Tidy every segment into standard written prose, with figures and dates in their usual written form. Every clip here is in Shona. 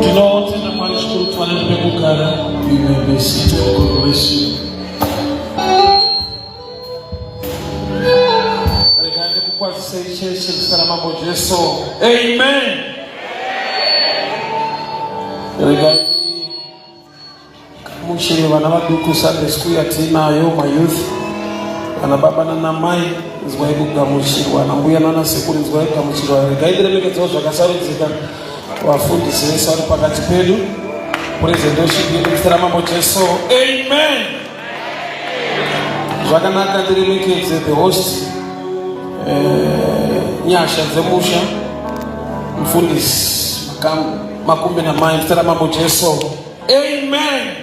Tinotenda Mwari zvikuru tiwane pekugara. You may be seated. God bless you. Regai ndikukwazisei chechi muzita raMambo Jesu. Amen. Regai Mushe vana vaduku Sunday school yatiinayo mayouth vana baba nana mai nzwai kugamuchirwa nambuya nana sekuru nzwai kugamuchirwa. Regai ndiremekedzewo zvakasarudzika vafundisi vese vari pakati pedu. Presentation yedu muzita raMambo Jesu. Amen. Zvakanaka ndiremekedze the host nyasha dzemusha mufundisi Makumbe namai muzita raMambo Jesu. Amen.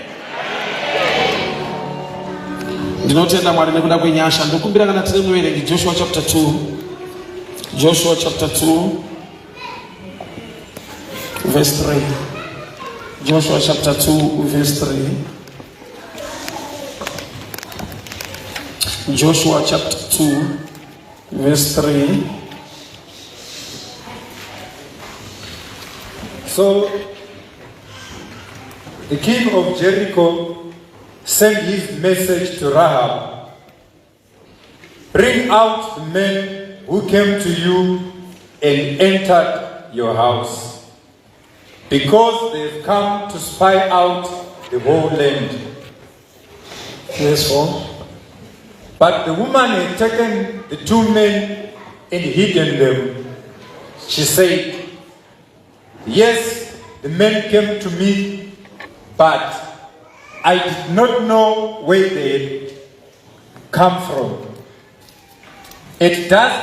Ndinotenda Mwari nekuda kwenyasha. Ndokumbira kana tine muverengi Joshua chapter 2. Joshua chapter 2 verse 3. Joshua chapter 2 verse 3. Joshua chapter 2 verse 3. So the king of Jericho sent his message to Rahab. Bring out the men who came to you and entered your house, because they've come to spy out the whole land. Verse 4. But the woman had taken the two men and hidden them. She said, Yes, the men came to me, but I did not know where they had come from. At dusk,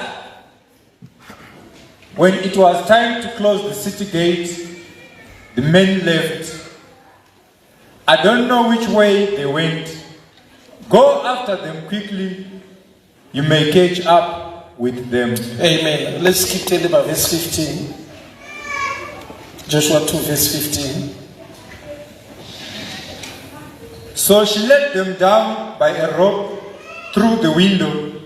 when it was time to close the city gate, the men left. I don't know which way they went. Go after them quickly. You may catch up with them. Amen. Let's keep telling about verse 15. Joshua 2 verse 15. So she let them down by a rope through the window.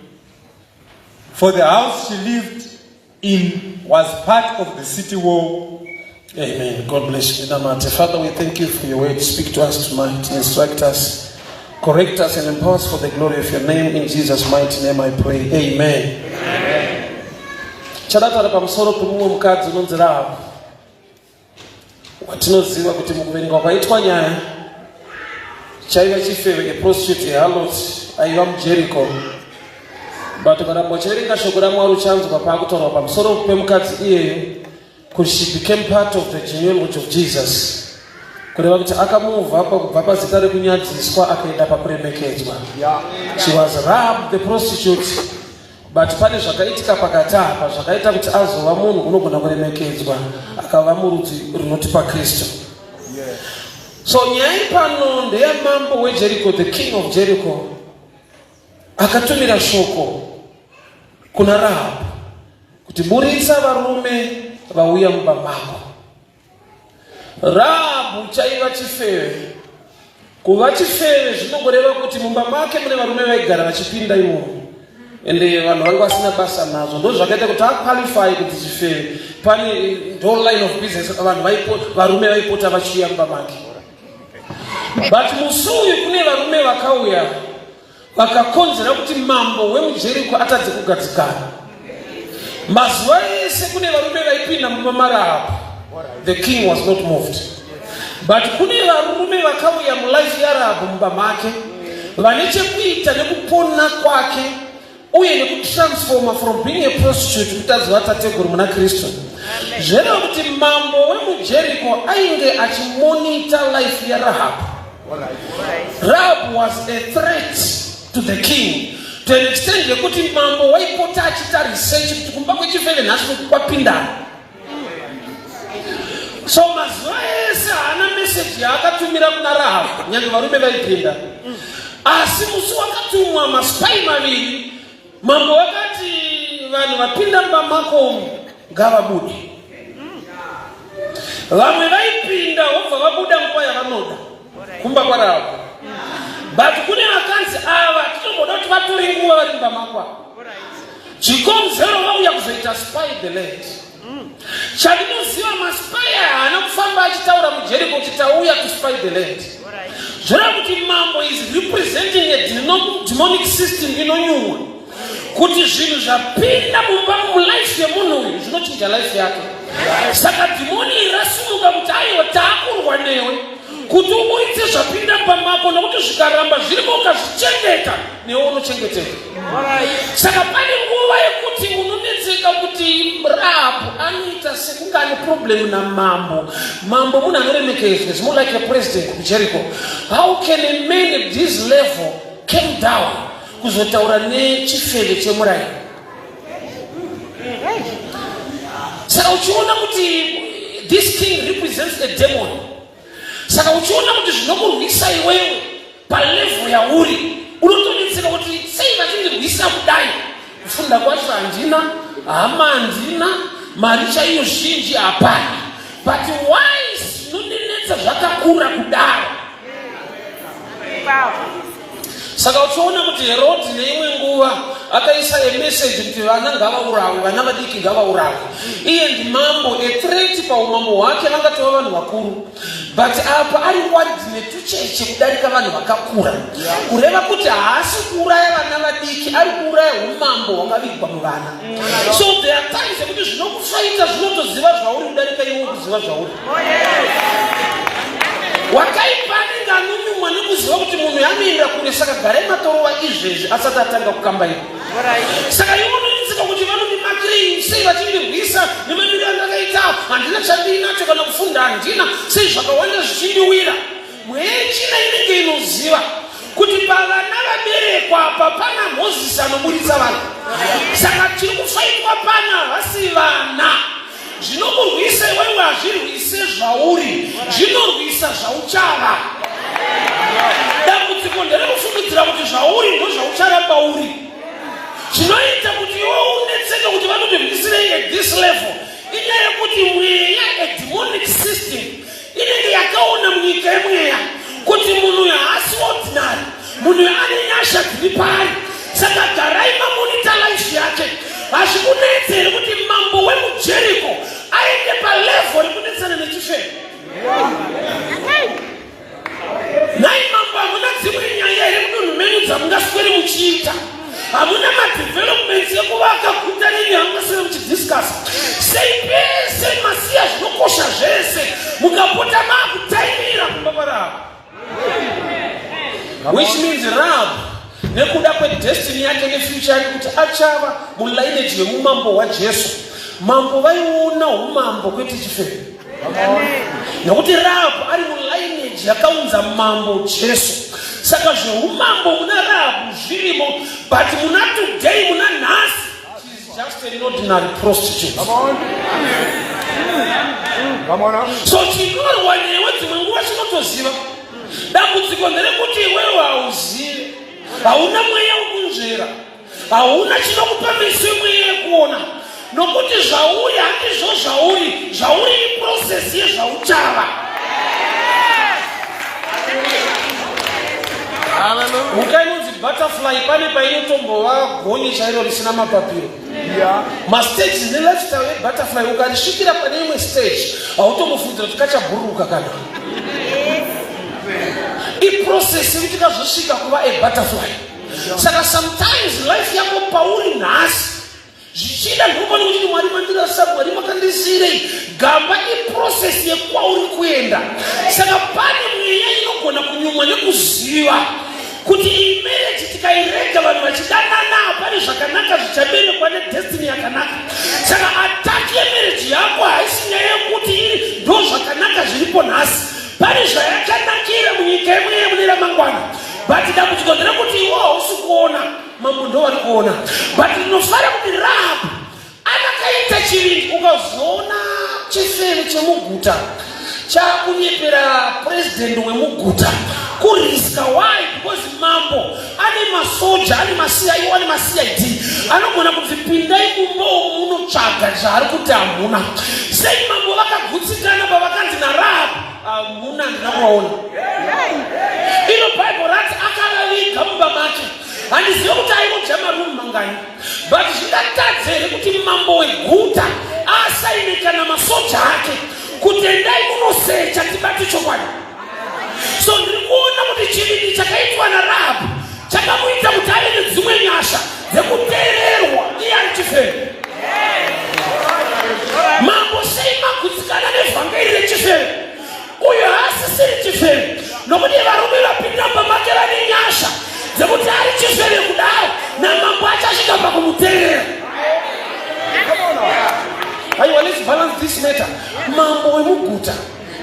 For the house she lived in was part of the city wall. Amen. God bless you. Namate. Father, we thank you for your word. Speak to us tonight. Instruct us, correct us, and empower us for the glory of your name. In Jesus' mighty name I pray. Amen. Chadataura pamusoro pemumwe mukadzi unonzi Rahabu, watinoziva kuti mukuverengwa kwaitwa nyaya chaiva chifeve, a prostitute, a harlot, aiva muJericho. But ukaramba uchiverenga shoko raMwari uchanzwa paakutaurwa pamusoro pemukadzi iyeyo kuti she became part of the genealogy of Jesus, kureva kuti akamuvha kubva pazita rekunyadziswa akaenda pakuremekedzwa. She was Rahab the prostitute, but pane zvakaitika pakati apa zvakaita kuti azova munhu unogona kuremekedzwa, akava murudzi runotipa Kristu. So nyaya iri pano ndeyamambo weJericho, the king of Jericho, akatumira shoko kuna Rahab kuti buritsa varume vauya mumba mako. Rahabu chaiva chifeve. Kuva chifeve zvinongoreva kuti mumba make mune varume vaigara vachipinda imomo, ende vanhu vanga vasina basa nazvo. Ndo zvakaita kuti aqualify kuti chifeve. Pane ndo line of business, vanhu varume vaipota vachiuya mumba make. But musi uyu kune varume vakauya vakakonzera kuti mambo wemuJeriko atadze kugadzikana. Mazuva ese kune varume vaipinda mumba maRahabu, the king was not moved. But kune varume vakauya mulife yaRahabu, mumba make, vane chekuita nekupona kwake uye nekutransforma from being a prostitute kuti azova tateguru muna Kristu. Zvoreva kuti mambo wemuJericho ainge achimonita life yaRahabu. Rahab was a threat to the king to an extent yekuti mambo waipota achiita research kuti kumba kwechifeve nhasi kwapindana. So mazuva ese haana meseji yaakatumira kuna Rahab, nyange varume vaipinda. Asi musi wakatumwa maspy maviri, mambo vakati vanhu vapinda mumba mako umu ngavabude. Vamwe vaipinda vobva vabuda nguva yavanoda kumba kwaRahabu, but kune vakanzi ava titomboda kuti vatore nguva vari mumba mako ava. Chikonzero vauya kuzoita spy the land. Chandinoziva, maspy aya haana kufamba achitaura. Tauya to spy the land. Zvoreva kuti mambo is representing a demonic system inonyumwa kuti zvinhu zvapinda mumba mulife yemunhu uyu zvinochinja life yake. Saka dhimoni iri rasimuka kuti aiwa, taakurwa newe kuti uburitse zvapinda mumba mako, nokuti zvikaramba zvirimo ukazvichengeta, newe unochengeteka. Saka pane nguva yekuti unonetseka kuti Rahabu anoita sekunge ane problem namambo. Mambo munhu anoremekedzwa, is more like a president kuJericho. How can a man at this level came down kuzotaura nechifeve chemurayiro? Saka uchiona kuti this king represents a demon. Saka uchiona kuti zvinokurwisa iwewe palevel yauri, unotonetseka kuti sei vachindirwisa kudai? Kufunda kwacho handina, hama handina, mari chaiyo zhinji hapana, but why zvinondinetsa zvakakura kudaro? Saka uchiona kuti Herodhi neimwe nguva akaisa emessage kuti vana ngavaurawe, vana vadiki ngavaurawe. Iye ndimambo, a threat paumambo hwake vangatova vanhu vakuru, but apa ari worried netucheche kudarika vanhu vakakura. Kureva kuti haasi kuuraya vana vadiki, ari kuuraya umambo hwakavigwa muvana. So there are times ekuti zvinokufaita zvinotoziva zvauri kudarika iwe kuziva zvauri. Wakaipa anenge anonyumwa nekuziva kuti munhu anoenda kure, saka garai matorova izvezvi asati atanga kukambaira. Saka iwe unonetseka kuti vanondimakirei, sei vachindirwisa nemamiro andakaita? Handina chandiinacho, kana kufunda handina, sei zvakawanda zvichindiwira? Mweya yechina inenge inoziva kuti pavana vaberekwa apa pana Mozisi anoburitsa vanhu. Saka tiri kufaitwa pana havasi vana. Zvinokurwisa iwewe hazvirwise zvauri, zvinorwisa zvauchava. Dambudziko nderekufungidzira kuti zvauri ndozvaucharamba uri. Chinoita kuti iwe unetseke kuti vanotirwisirei at this level inyaya yekuti mweya, a demonic system inenge yakaona munyika yemweya kuti munhu uyu haasi ordinary, munhu uyu ane nyasha dziri paari, saka garai mamonitor life yake. Hazvikunetse here kuti mambo wemuJeriko aende palevel rekunetsana nechifeve? Nhai mambo, hamuna dzimwe nyaya here mudunhu menyu dzamungaswere muchiita? Hamuna madevelopments ekuvaka guta renyu hamungaswere muchidiscussa? Sei pese masiya zvinokosha zvese, mukapota maakutaimira kumba kwaRahabu? Which means Rahab, nekuda kwedestiny yake nefuture yake kuti achava mulineage yemumambo hwaJesu, mambo vaiona umambo kwete chifeve, nekuti Rahabu ari mulineage yakaunza mambo Jesu. Saka zveumambo muna Rahabu zvirimo, but muna today, muna nhasi, she's just an ordinary prostitute. Come on. Come on up. So chinorwa newe dzimwe nguva chinotoziva. Dambudziko nderekuti iwewe hauzivi, hauna mweya wekunzvera, hauna chinokupa meso emweya yekuona, nokuti zvauri handizvo zvauri. Zvauri iprocess yezvauchava. Mhuka inonzi butterfly pane painotombova gonye chairo risina mapapiro. Mastages nelifestyle yebutterfly, ukarisvikira pane imwe stage hautombofungidzira kuti kachabhururuka kana. Iprocess yekuti kazosvika kuva a butterfly. Saka sometimes life yako pauri nhasi zvichida ndinokona kuti Mwari mandirasa, Mwari makandisirei. Gamba iprocess yekwauri kuenda. Saka pane mweya inogona kunyumwa nekuziva kuti iyi marriage tikairega vanhu vachidanana, pane zvakanaka zvichaberekwa nedestiny yakanaka. Saka attack yemarriage yako haisi nyaya yekuti iri ndo zvakanaka zviripo nhasi, pane zvayakanakira munyika yemweya mune ramangwana. But dambudziko nderekuti iwo hausi kuona, mambo ndo vari kuona. But ndinofara kuti Rahabu anakaita chivindi. Ukazoona chifeve chemuguta chakunyepera purezidendi wemuguta, kuriska. Why? Because mambo ane masoja, ane maCIO, ane maCID anogona kuti pindai mumba umu munotsvaga zvaari kuti hamuna. Sei mambo vakagutsikana pavakanzi naRahabu hamuna, handina kuvaona? Ino Bhaibheri rati akavaviga mumba make. Handizivi kuti airoja marumu mangani, but zvingatadze here kuti mambo weguta asaine kana masoja ake kuti endai munosecha tibate chokwadi? Dzekuti ari chifeve kudaro namambo achasvika pakumuteerera. Aiwa, let's balance this matter. Mambo wemuguta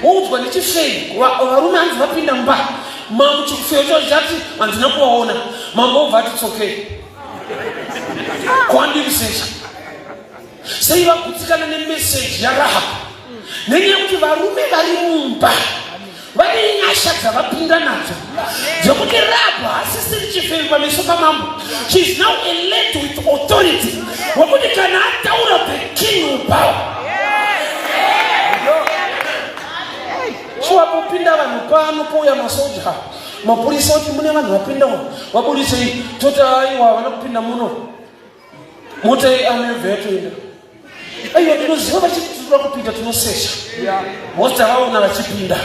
woudzwa nechifeve, varume hanzi vapinda mumba. Mambo, chifeve chacho chati handina kuvaona. Mambo wobva ati tsokei kwandiri secha. Sei vagutsikana nemeseji yaRahabhu? Nenyaya yekuti varume vari mumba vane nyasha dzavapinda nadzo dzekuti Rahabhu haasisiri chifeve pameso pamambo. She is now a lady with authority, wekuti kana ataura, the king will bow. Shuwa, popinda vanhu pano, pouya masoja, mapurisa, kuti mune vanhu vapindawo, vaburisei. Toti aiwa, havana kupinda muno. Mota yeamevha yatoenda. Aiwa, ndinoziva vachitira kupinda, tinosesha most avaona vachipinda.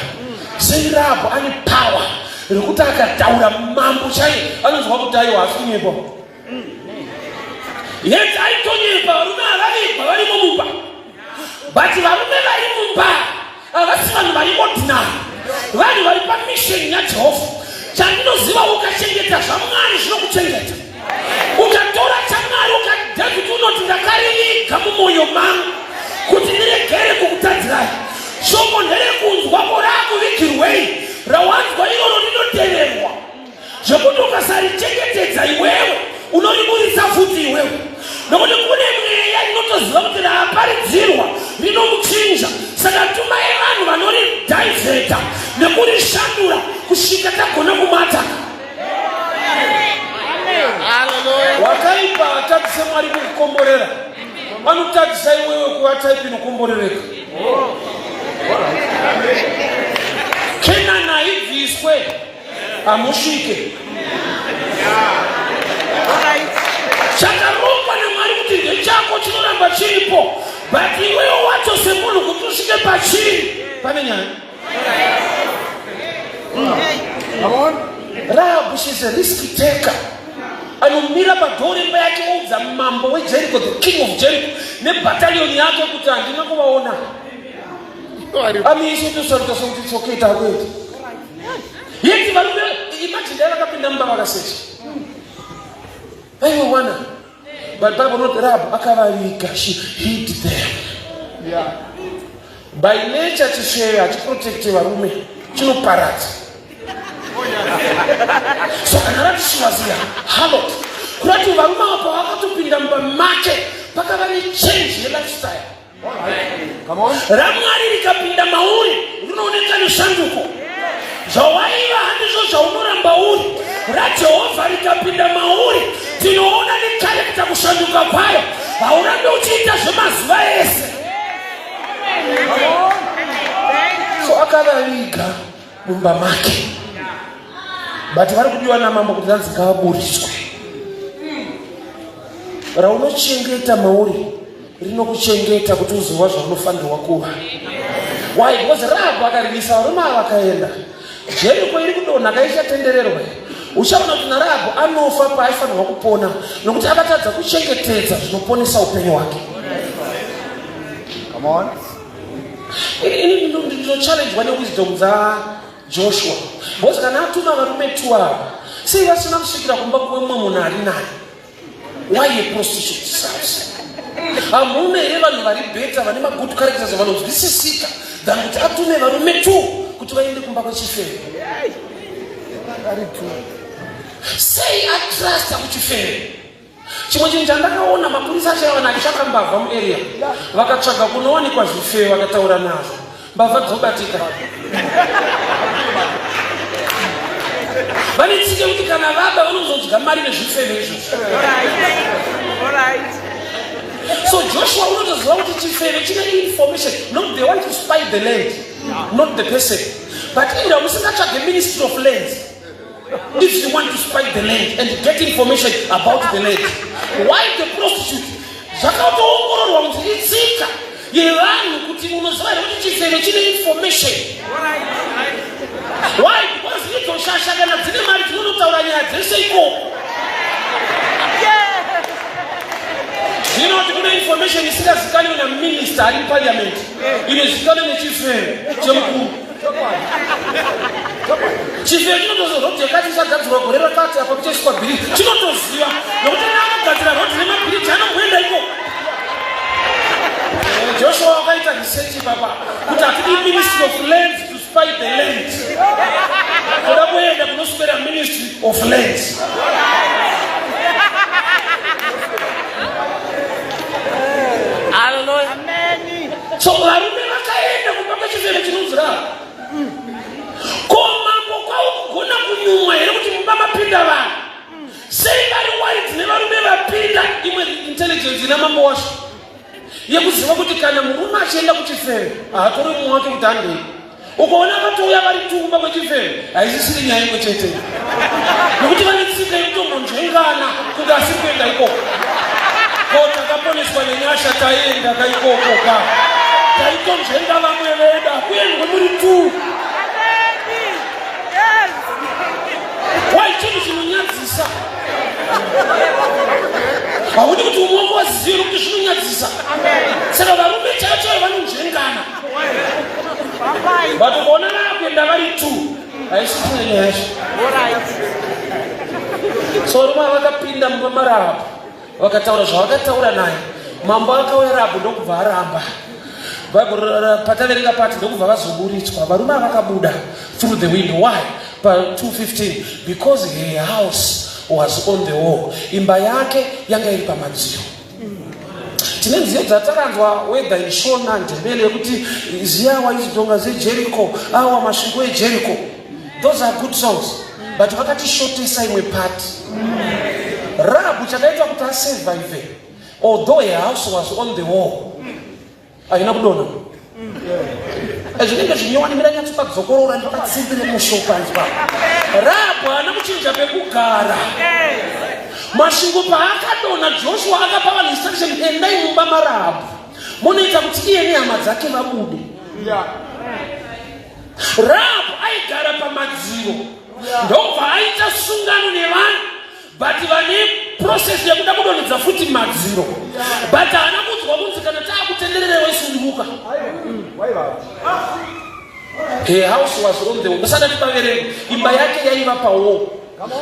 Sei Rahabhu ane power rekuti akataura, mambo chaiye anonzwa kuti aiwa, hasi kunyepa? Yet aitonyepa. Varume havavigwa, varimo mumba, but varume vari mumba havasi vanhu vari ordinary, vanhu vari pamission yaJehovha. Chandinoziva, ukachengeta zvaMwari, zvinokuchengeta. Ukatora chaMwari, ukaDhavhidi unoti, "Ndakariviga mumwoyo mangu kuti ndiregere kukutadzirai." Shoko nderekunzwa, koraakuvigirwei? Rawanzwa iroro rinoteverwa, zvekuti ukasarichengetedza iwewe, unoriburitsa futi iwewe, nokuti kune mweya inotoziva kuti raaparidzirwa rinomuchinja. Saka tumai vanhu vanoridhaivheta nekurishandura kusvika tagona kumataka. Wakaipa atadzise Mwari kukukomborera, vanotadzisa iwewe kuva type inokomborereka. Kenani haibviswe, hamusvike. Chakarongwa naMwari kuti ndechako chinoramba chiripo, but iwewe wacho semunhu, kuti usvike pachiri, pane nyaya. Come on. Rahabu, she's a risk taker. Anomira padoor remba yake, oudza mambo weJericho, the king of Jericho, nebattalion yake kuti handina kuvaona. Amiiso tosaruta sokuti it's okay, takuenda. Yeti varume, imagine dai vakapinda mumba vakasecha, vaivawana. But Bible not, Rahab akavaviga. She hid them. By nature chifeve hachiprotecte varume, chinoparadza. So kana rati she was a harlot, kurati varume avo pavakatopinda mumba make, pakava nechange yelifestyle. Come on. RaMwari rikapinda mauri, rinooneka neshanduko. Zvawaiva handizvo zvaunoramba uri. RaJehovha rikapinda mauri, tinoona necharacter kushanduka kwayo. Haurambi uchiita zvemazuva ese. So akavaviga mumba make, but vari kudiwa namambo kuti ranzi ngavaburiswe. Raunochengeta mauri rinokuchengeta kuti uzova zvaunofanirwa kuva. Why? Because Rahabhu akarimisa varume ava vakaenda, Jeriko iri kudonha, kaichatendererwa. Uchaona kuti naRahabhu anofa paaifanirwa kupona, nokuti akatadza kuchengetedza zvinoponesa upenyu hwake. Come on. Ini ndinochallenjwa newisdom dzaJoshua, because kana atuma varume two ava, sei vasina kusvikira kumba kwemumwe munhu ari naye? Why a prostitute's house? Hamuna here vanhu vari better, vane magood characters, vanonzwisisika, than kuti atume varume two kuti vaende kumba kwechifeve? Sei atrusta kuchifeve? Chimwe chinhu chandakaona, mapurisa achaiwana achitsvaka mbavha muarea, vakatsvaga kunowanikwa zvifeve, vakataura nazvo, mbavha dzobatika. Vane tsika yekuti kana vaba, vanozodya mari nezvifeve izvozvo. So Joshua unotoziva kuti chifeve chine information. Not they want to spy the land, not the person. But inda musingatsvage Ministry of Lands if you want to spy the land and get information about the land? Why the prostitute? Zvakatoongororwa kuti itsika yevanhu kuti, unoziva here kuti chifeve chine information? Why? Because idzo shasha kana dzine mari, dzinonotaura nyaya dzese ikoko. Zvinoti kune information isingazikanwi naminista ari muparliament, inozikanwa nechifeve chemukuru. Chifeve chinotoziva rodhi yakati ichagadzirwa gore rakati apa kuchaiswa bhiriji. Chinotoziva nokuti anogadzira rodhi nemabhiriji anomboenda ikoko. Joshua wakaita research baba kuti hatidi Ministry of Lands to spy the land. Toda kuenda kunoswera Ministry of Lands. Hallelujah. Amen. So varume vakaenda kumba kwechifeve chinonzi Rahabu. Ko mambo kwaukugona kunyumwa here kuti mumba mapinda vanhu? Sei vari worried nevarume vapinda? Imwe intelligence ina mambo wacho yekuziva kuti kana murume achienda kuchifeve haatori mumwe wake kuti handei. Ukaona vatouya vari tumba kwechifeve haisisiri nyaya imwe chete, nekuti vane tsika yekutombonzvengana kunge asiri kuenda ikoko. Ko takaponeswa nenyasha taenda kaikoko ka taitonzvenga vamwe vedu hakuendwe muri tu. Why chinhu chinonyadzisa? Haudi kuti umwe wako wazive nokuti zvinonyadzisa. Saka varume chaivo chaivo vanonzvengana. But ukaona vakuenda vari two haisisina nyaya yacho. So varume ava vakapinda mumba maRahabhu vakataura zvavakataura naye. Mambo akauya Rahabhu ndokubva aramba. Bible pataverenga pati ndokubva vazoburitswa. Varume ava vakabuda through the window. Why? Pa 2:15 because her house was on the wall. Imba yake yanga iri pamadziro. Tine nziyo dzatakanzwa whether in Shona, Ndebele yekuti ziyawa izidonga zeJericho, awa masvingo eJericho. Those are good songs. But vakatishotesa imwe part. Rahabu chakaitwa kuti asurvive although her house was on the wall. Haina kudonha. Zvinenge zvinyowani mira nyatsopadzokorora ndipatsimbire musho panzwa. Rahabu haana kuchinja pekugara. Masvingo paakadonha Joshua akapa vanhu instruction, endai mumba maRahabu munoita kuti iye nehama dzake vabude. Rahabu aigara pamadziro ndobva aita sungano nevanhu but vane process yekuda kudonhedza futi madziro but haana kunzwa kunzi kana taakutenderera wesununguka. Her house was on the wall. Musada tipaverenga. Imba yake yaiva pawall.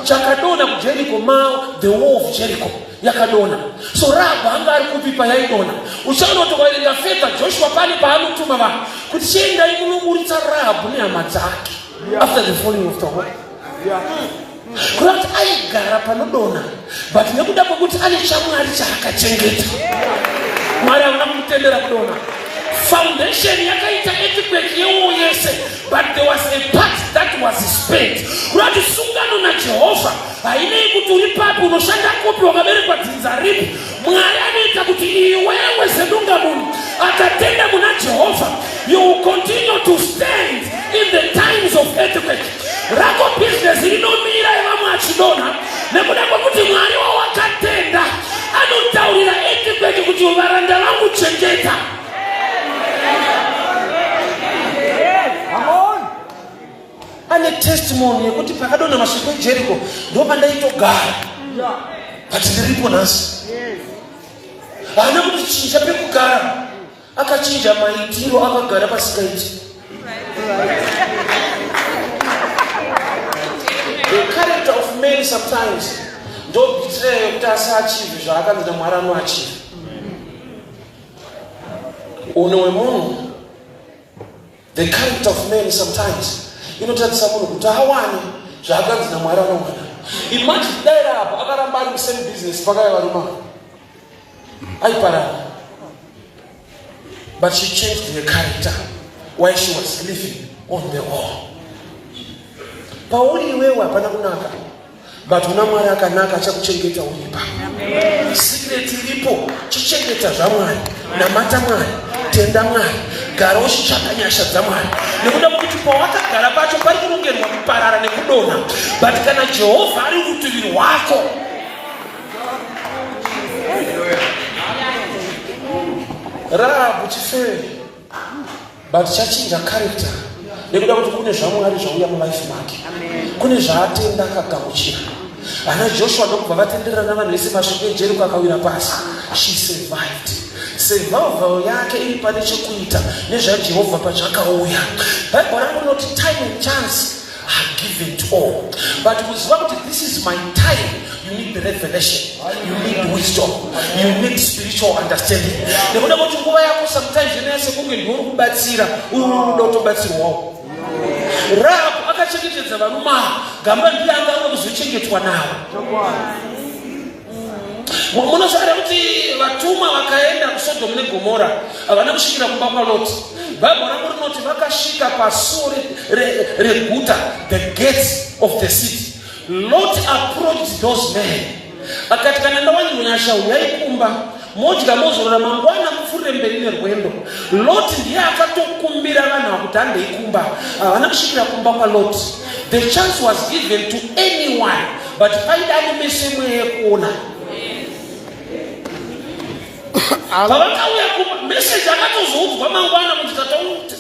Chakadona kuJericho mao the wall of Jericho yakadona. So Rahabu anga ari kupi payaidona? Uchaona kuti ukaverenga further Joshua pane paanotuma vanhu kuti chiendai munoburitsa Rahabu nehama dzake after the falling of the wall. Kureva kuti aigara panodona but nekuda kwekuti ane chamwari chaakachengeta Mwari hauna kumutendera kudona. Foundation yakaita earthquake yewo yese but there was a part that was spared. Kureva kuti sungano naJehovha hainei kuti uri papi, unoshanda kupi, wakaberekwa dzinza ripi. Mwari anoita kuti iwewe sedunga munhu akatenda muna Jehovha, you will continue to stand in the times of earthquake. Rako business rinomira evamwe achidonha nekuda kwekuti Mwari wawakatenda anotaurira earthquake kuti varanda vangu chengeta. Ane testimony yekuti pakadonha masvingo eJericho ndopandaitogara but ndiripo nhasi. Haana kuti chinja pekugara, akachinja maitiro, akagara pasingaiti. The character of man sometimes ndo betrayal yekuti asaachieve zvaakanzi naMwari anoachieve. Unhu hwemunhu, the character of man sometimes inotadzisa munhu kuti awane zvaakanzi naMwari anowana. Imagine dai Rahabu akaramba ari musame business pakaya varume aiparara, but she changed her character while she was living on the wall. Pauri iwewe hapana kunaka, but una Mwari akanaka achakuchengeta uripa. Secret iripo, chichengeta zvaMwari, namata Mwari, tenda Mwari, gara uchitsvaka nyasha dzaMwari, nekuda kwekuti pawakagara pacho pari kurongerwa kuparara nekudonha, but kana Jehovha ari rutivi rwako. Rahabu chifeve but chachinja character nekuda kuti kune zvaMwari zvauya mulife make, kune zvaatenda akagamuchira. Ana Joshua ndokubva vatenderera navanhu vese, masvingo eJericho akawira pasi. She survived. Survival yake iri pane chekuita nezvaJehovha pazvakauya. Bhaibheri rangu rinoti time and chance. are given to all, but kuziva kuti this is my time, you need the revelation, you need wisdom, you need spiritual understanding, nekuda kuti nguva yako sometimes inoya sekunge ndiwe uri kubatsira, uri unoda kutobatsirwawo. Rahabu akachengetedza varume ava, gamba ndiye anga anga kuzochengetwa navo. Munoziva kuti vatumwa vakaenda kuSodhomu neGomora havana kusvikira kumba kwaLoti. Bhaibheri rangu rinoti vakasvika pasuo reguta, the gates of the city. Lot approached those men akati, "Kana ndawanirwa nyasha, uyai kumba, modya, mozorora, mangwana mupfuurire mberi nerwendo." Lot ndiye akatokumbira vanhu ava kuti handei kumba. Havana kusvikira kumba kwaLot. The chance was given to anyone, but paida ane meso emweya yekuona. Pavakauya kumba, meseji akatozoudzwa mangwana kuti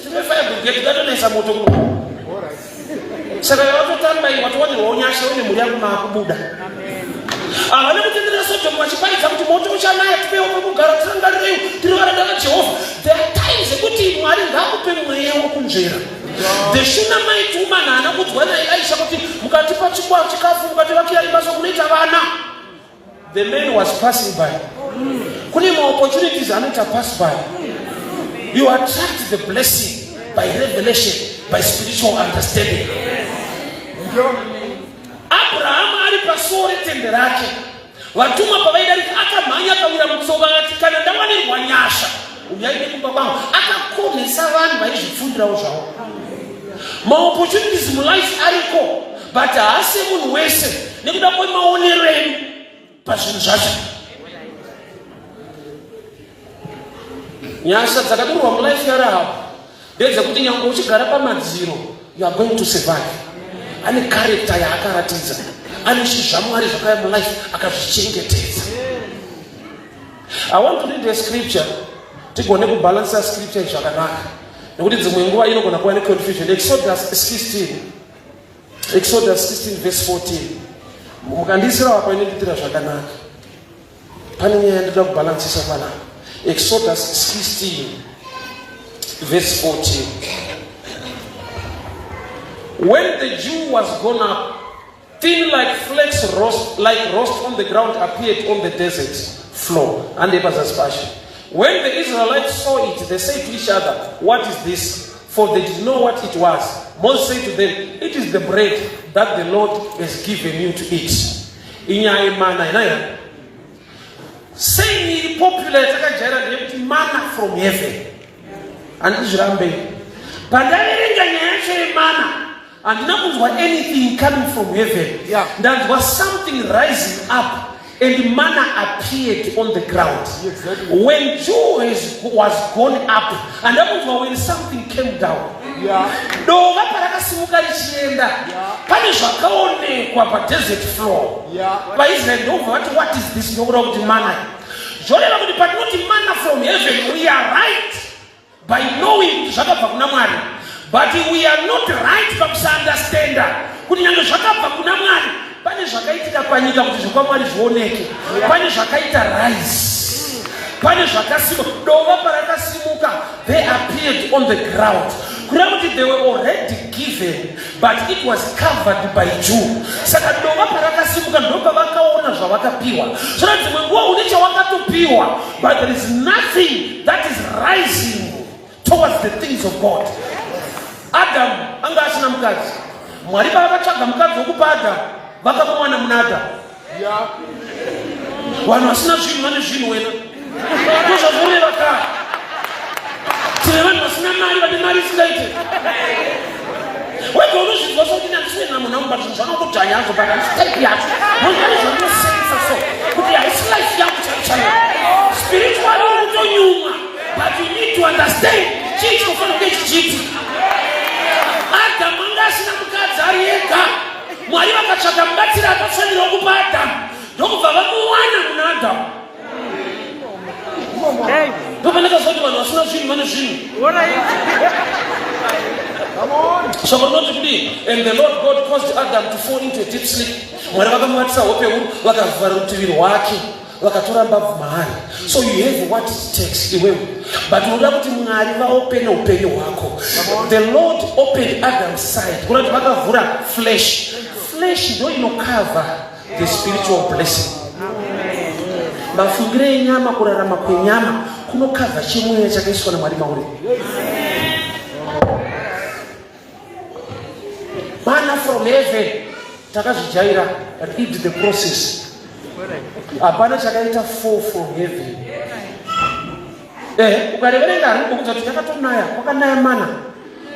tine fire brigade tatonesa moto kuno, saka vatotamba iyi, watowanirwawo nyasha une mhuri yako maakubuda. Havana kutenderera Sodhomu vachiparidza kuti moto uchanaya, tipewo pekugara, tirangarirei, tiri varanda vaJehovha. There are times ekuti Mwari ngaakupe mweya wokunzvera. The Shunammite woman haana kudzwa naElisha kuti mukatipa chikwa chikafu, mukativakira imba, sokunoita vana. The man was passing by. Kune maopportunities anoita pass by. You attract the blessing by revelation, by spiritual understanding. Abrahamu ari pasuo retende rake, vatumwa pavaidarika, akamhanya, akawira mutsoka, akati, "Kana ndawanirwa nyasha, uyai nekumba kwangu." Akakonhesa vanhu vaizvipfundirawo zvavo. Maopportunities mulife ariko, but haasi munhu wese nekuda kwemaonero edu pazvinhu zvacho. Nyasha dzakadurwa mulife yaRahabu ndedzekuti nyange uchigara pamadziro, you are going to survive. Ane character yaakaratidza, ane zvamwari zvakauya mulife, akazvichengetedza. I want to read a scripture tigone kubhalansa scripture zvakanaka, nekuti dzimwe nguva inogona kuva neconfusion. Exodus 16, Exodus 16 verse 14. Mukandiisira apa inonditira zvakanaka. Pane nyaya yandoda kubhalansisa panapa. Exodus 16 verse 14: "When the dew was gone up, thin like flakes roast, like roast on the ground appeared on the desert floor." And pazasi pacho, "When the Israelites saw it, they said to each other, 'What is this?' For they didn't know what it was. Moses said to them, 'It is the bread that the Lord has given you to eat.'" Inyaya yemana inaya saying iri popular yatakajaira ndeyekuti manna from heaven. Handizvirambei, pandaverenga nyaya yacho yemana, handina kunzwa anything coming from heaven. Ndanzwa something rising up and manna appeared on the ground. When dew was gone up, handakunzwa when something came down. Dova parakasimuka richienda, pane zvakaonekwa padesert floor. VaIsraeri ndobva vati, "What is this?" Ndokuda kuti mana. Zvoreva kuti patinoti manna from heaven, we are right by knowing zvakabva kuna Mwari, but we are not right pakusaunderstanda kuti nyange zvakabva kuna Mwari, pane zvakaitika panyika kuti zvekwamwari zvioneke. Pane zvakaita rise, pane zvakasimuka. Dova parakasimuka, they appeared on the ground, kureva kuti they were already given, but it was covered by dew. Saka dova parakasimuka, ndopavakaona zvavakapiwa. Zvona dzimwe nguva une chawakatopiwa, but there is nothing that is rising towards the things of God. Adamu anga asina mukadzi. Mwari pavakatsvaga mukadzi wokupa Adamu, vakamuwana muna Adamu. Vanhu vasina zvinhu vane zvinhu wena, ndozvazvoreva kare. Tine vanhu vasina mari vane mari isingaite. Wega unozvinzwa sokuti handisiwena munhu angu, but zvinhu zvanongodzvanya hazvo, but handisi type yacho. Munhu ane zvandinosensa so kuti haisi life yangu chaiyo chaiyo. Spiritually uri kutonyumwa, but you need to understand chii chinofanira kunge chichiti. Adhamu anga asina mukadzi, ari ega. Mwari vakatsvaka mubatsiri akafanira kupa Adhamu, ndokubva vamuwana muna Adhamu. Ndopanakaziva kuti vanhu vasina zvinhu vane zvinhu. Shoko rinoti kudii? "And the Lord God caused Adam to fall into a deep sleep." Mwari vakamuvatisa hope huru, vakavhara rutivi rwake. vakatora mbabvu maari. So you have what it takes iwewe, but unoda kuti Mwari vaopene upenyu hwako. The Lord opened Adam's side, kuna kuti vakavhura flesh. Flesh ndo inocover the spiritual blessing. Mafungiro enyama, kurarama kwenyama kunokavha chemweya chakaiswa naMwari mauri. Mana from heaven takazvijaira. Read the process. Hapana chakaita fall from heaven. Ukareverenga harikubvunza kuti yakatonaya, kwakanaya mana.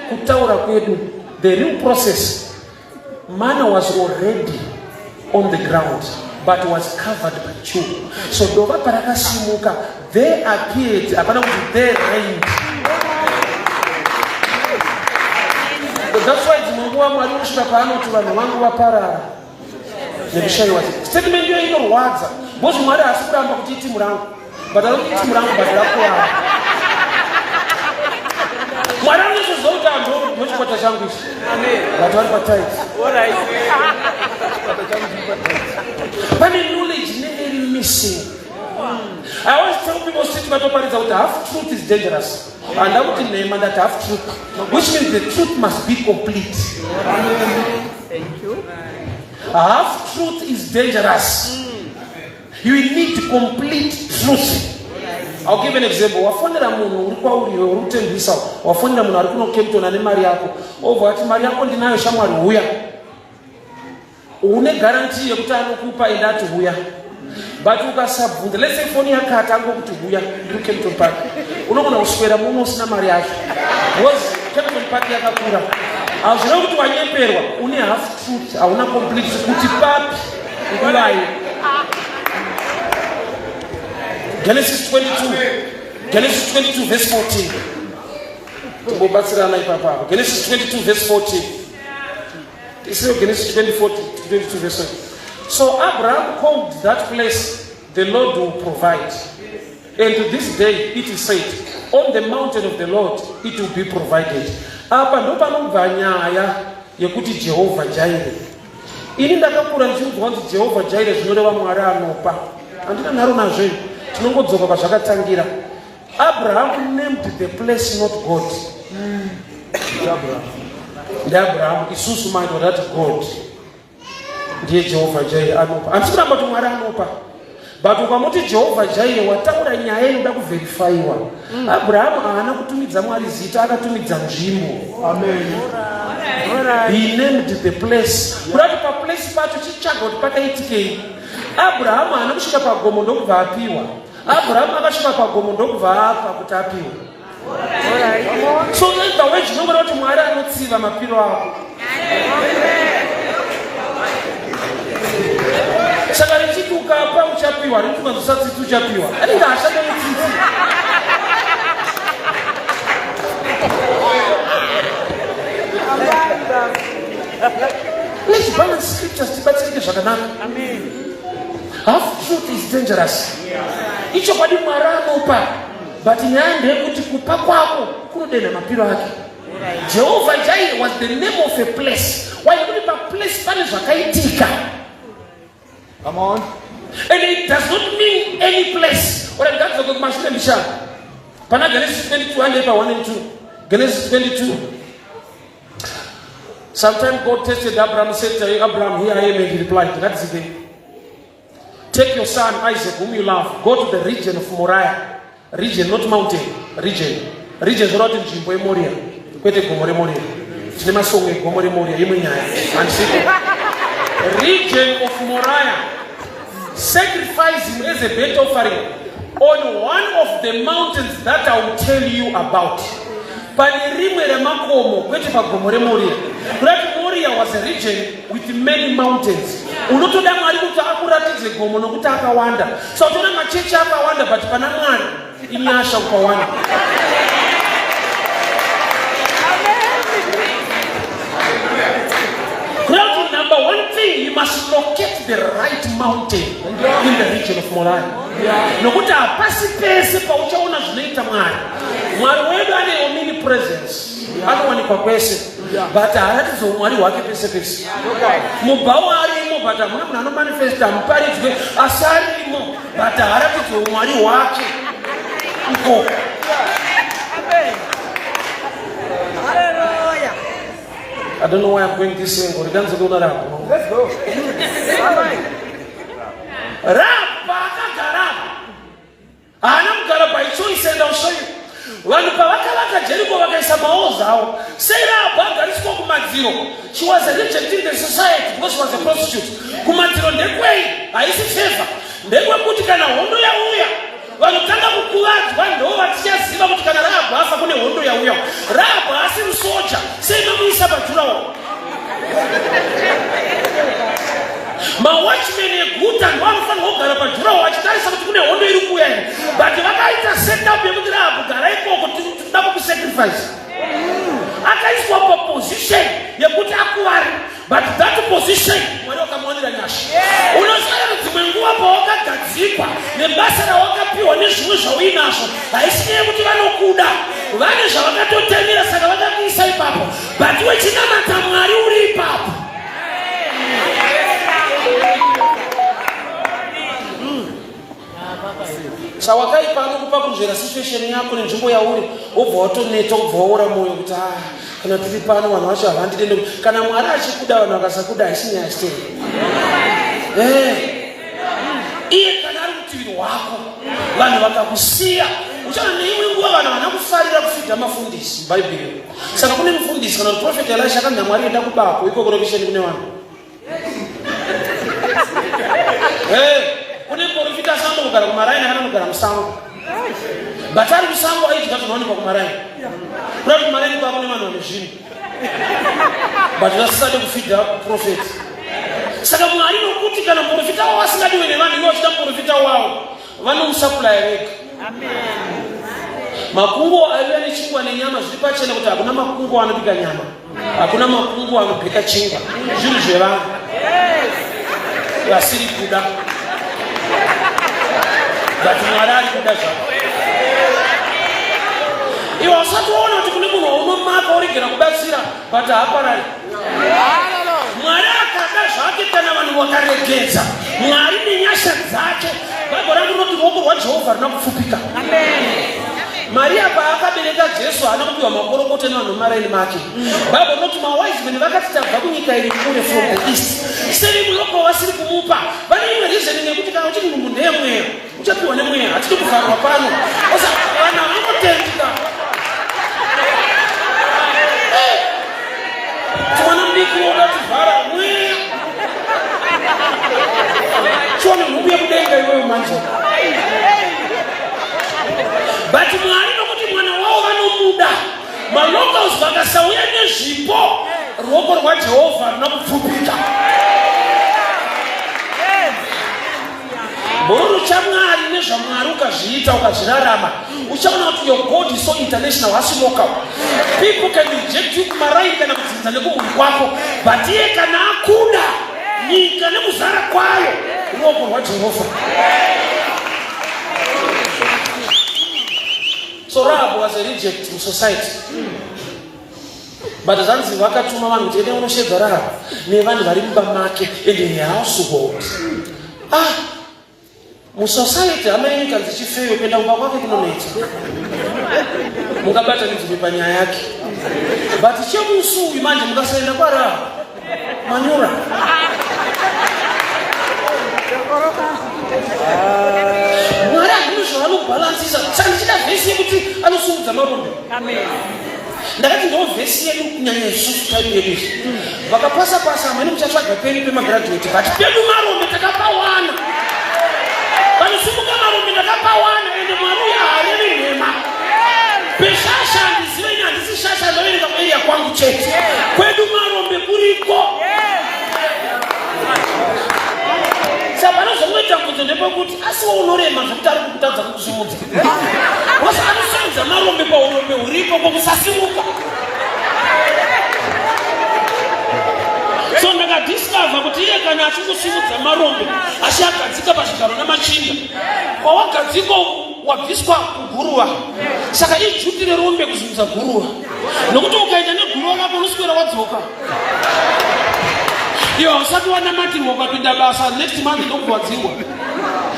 Kutaura kwedu, the real process, mana was already on the ground but was covered by dew. So dova parakasimuka, there appeared, hapana kuti there rained. That's why dzimwe nguva Mwari unosvika paanoti, "Vanhu vangu vaparara nekushayiwa." Statement iyo inorwadza because Mwari haasi kuramba kuti itimu rangu, but anoti itimu rangu, but rakurara. Mwari anozoziva kuti anhu ndochikwata changu ichi, but vari patight. Pane knowledge inenge iri missing. I always tell people, siti vatoparidza kuti half truth is dangerous. Handa kuti nhema, ndati half truth, which means the truth must be complete. Thank you. Half truth is dangerous. You need complete truth. I'll give an example. Wafonera munhu uri kwauri iwe, uri kutengesa. Wafonera munhu ari kuno Kempton ane mari yako, obva ati, "Mari yako ndinayo shamwari, huya." Une guarantee yekuti anokupa, ende ati huya, but ukasabvunza, let's say foni yakati angokuti, "Huya, ndiri Kempton Park," unogona kuswera muno usina mari yacho because Kempton Park yakakura. Hazvina kuti wanyeperwa, une half truth, hauna complete kuti papi, nguvai. Genesis 22, Genesis 22 verse 14. Timbobatsirana ipapapo. Genesis 22 verse 14. Isiyo Genesis 24, 22 verse 14. So Abraham called that place, "The Lord will provide," and to this day it is said, "On the mountain of the Lord it will be provided." Apa ndo panobva nyaya yekuti Jehovha Jireh. Ini ndakakura ndichinzwa kunzi Jehovha Jireh zvinoreva Mwari anopa. Handina nharo nazvo ini, tinongodzoka kwazvakatangira. Abraham named the place, not God. NdeAbraham. Isusu manje watati God ndiye Jehovha Jireh, anopa. Handisi kuramba kuti Mwari anopa, but ukamuti Jehovha Jireh, wataura nyaya inoda kuverifyiwa. Abrahamu haana kutumidza Mwari zita, akatumidza nzvimbo. He named the place. Kuda kuti paplace pacho chitsvaga kuti pakaitikei. Abrahamu haana kusvika pagomo ndokubva apiwa. Abrahamu akasvika pagomo ndokubva apa kuti apiwe. So either way, zvinongoreva kuti Mwari anotsiva mapiro ako. Saka richiti ukapa uchapiwa, riti ukanzosatsitsi uchapiwa, anenge ashanda netsitsi. Let's balance scriptures, tibatsirike zvakanaka. Half truth is dangerous. Ichokwadi, Mwari anopa, but nyaya ndeyekuti kupa kwako kunodenha mapiro ake. Jehovha Jireh was the name of a place. Why? Nekuti paplace pane zvakaitika. Come on. And it does not mean any place. Ora ngadzoke kumashure mbishana pana Genesis 22, handei pa 1 and 2. Genesis 22. Sometime God tested Abraham, said to Abraham, "Here I am," and he replied, ngatizike, "Take your son Isaac, whom you love, go to the region of Moriah." Region, not mountain. Region. Region zvoreva kuti nzvimbo yeMoria, kwete gomo reMoria. Tine masongo egomo reMoria, imwe nyaya, handisiko. Region of Moriah. Sacrifice him as a burnt offering on one of the mountains that I will tell you about. Pane rimwe remakomo, kwete pagomo reMoria. Kurati Moria was a region with many mountains. Unotoda Mwari kuti akuratidze gomo nokuti akawanda. So utoona machechi akawanda, but pana Mwari inyasha ukawanda. Kurati number one thing, you must locate the right mountain in the region of Moriah, nokuti hapasi pese pauchaona zvinoita Mwari. Mwari wedu ane omnipresence, anowanikwa kwese, but haaratidzi umwari hwake pese pese. Mubhawa arimo. arimo but hamuna munhu anomanifesta hamuparidzwe asi arimo but haaratidzwe umwari hwake ikoko. I don't know why I'm going this angle. Rikanzi kuona Rahabhu. Let's go. Rahabhu paakagara haana kugara by choice and I'll show you. Vanhu pavakavaka Jericho vakaisa maozi avo. Sei Rahabhu agariswa kumadziro? She was a reject in the society because she was a prostitute. Kumadziro ndekwei? Haisi favor. Ndekwekuti kana hondo yauya vanotanga kukuvadzwa ndo vatichaziva kuti kana Rahabhu afa kune hondo yauya. Rahabhu haasi musoja, sei mamuisa padurawall? Mawatchmen eguta ndo anofanirwa kugara padurawall achitarisa kuti kune hondo iri kuuya here, but vakaita setup yekuti Rahabhu gara ikoko, tinoda kukusacrifice. Akaiswa paposition yekuti akuvare, but that position Mwari wakamuwanira nyasha. Unosara dzimwe nguva pawakagadzikwa nebasa rawakapiwa nezvimwe zvauinazvo, haisi nyaya yekuti vanokuda, vane zvavakatotemera, saka vakakuisa ipapo, but wechinamata Mwari uri ipapo. Sawakaipa anokupa kunzvera situation yako nenzvimbo yauri, wobva watoneta, wobva waora mwoyo kuti ah, kana tiri pano vanhu vacho havandide. Kana Mwari achikuda, vanhu vakasakuda haisi nyaya stei. Eh. Iye kana ari rutivi rwako, vanhu vakakusiya, uchaona neimwe nguva vanhu havana kufarira kufidha mafundisi mubhaibheri. Saka kune mufundisi kana kuti prophet Elisha akanzi naMwari enda kubako ikoko lokesheni kune vanhu. Hey, kune muprofita asambo kugara kumaraini akana kugara musango, but ari kusango aidya zvinowanikwa kumaraini. Kuda kuti kumaraini kwako nevanhu vane zvinhu, but vasisade kufidha prophet. Saka Mwari nokuti kana muprofita wavo asingadiwe nevanhu, ivo vachida muprofita wavo, vanomusaplaya vega makunguo aiuya nechingwa nenyama. Zviri pachena kuti hakuna makunguo anobika nyama, hakuna makunguo anobheka chingwa, zvinhu zvevanhu vasiri kuda, but Mwari ari kuda zvako. Iwe usati waona kuti kune munhu waunomaka woregera kubatsira, but haaparari. Mwari akada zvake kana vanhu vakaregedza. Mwari nenyasha dzake, Bhaibheri rangu rinoti ruoko rwaJehovha runa kupfupika. Mariya paakabereka Jesu haana kupiwa makorokoto nevanhu vemaraini make. Bhaibheri rinoti mawise men vakati tabva kunyika iri kure, from the east. Sei muloko vasiri kumupa? Vane imwe reason yekuti kana uchiti munhu ndeyemweya, uchapiwa nemweya. Hatidi kuvharwa pano. Osa vanhu havanotendika. Mwana mudiki woda kuvhara mweya, chione nhumbu yekudenga iweyo manje. But Mwari nokuti mwana wavo vanomuda, malocals vakasauya nezvipo, ruoko rwaJehovha runa kupfupika. Bhururu chaMwari nezvaMwari ukazviita, ukazvirarama, uchaona kuti your God is so international, hasi local. People can reject you kumaraini kana kudzinza nekumhuri kwako, but iye kana akuda, nyika nekuzara kwayo ruoko rwaJehovha. So Rahab was a reject in society, but zvanzi vakatuma vanhu kuti ende unoshedza Rahab nevanhu vari mumba make and her household. Ah, musociety hama yenyu kanzi chifeyo, kuenda kumba kwake kunonetsa, mungabatanidzwe panyaya yake, but chemusi uyu manje mukasaenda kwaRahab manyura. Mwari hazvino zvavanobhalansisa. Saka ndichida vhesi yekuti anosumudza marombe. Ndakati ndo vhesi yedu kunyanya isusu type yedu izvi. Vakapasa pasa amweni muchatsvaga penyu pemagraduate, but pedu marombe takapawana. Vanosumuka marombe ndakapawana, ende Mwari uyo haarevi nhema. Peshasha handizive ini, handisi shasha, ndoverenga kuarea kwangu chete. Kwedu marombe kuriko. Saka panozongoita mubvunzo ndepekuti asiwo unorema zvekuti ari kukutadza kukusimudza. Because anosimudza marombe paurombe huripo pokusasimuka. So ndakadiscover kuti iye kana achikusimudza marombe achiagadzika pazvigaro namachinda, kwawagadzikwa wabviswa kuguruva. Saka ijuti rerombe kuzunza guruva, nokuti ukaenda neguruva rako unoswera wadzoka. Iwe hausati wanamatirwa ukapinda basa next month ndokubva wadzingwa.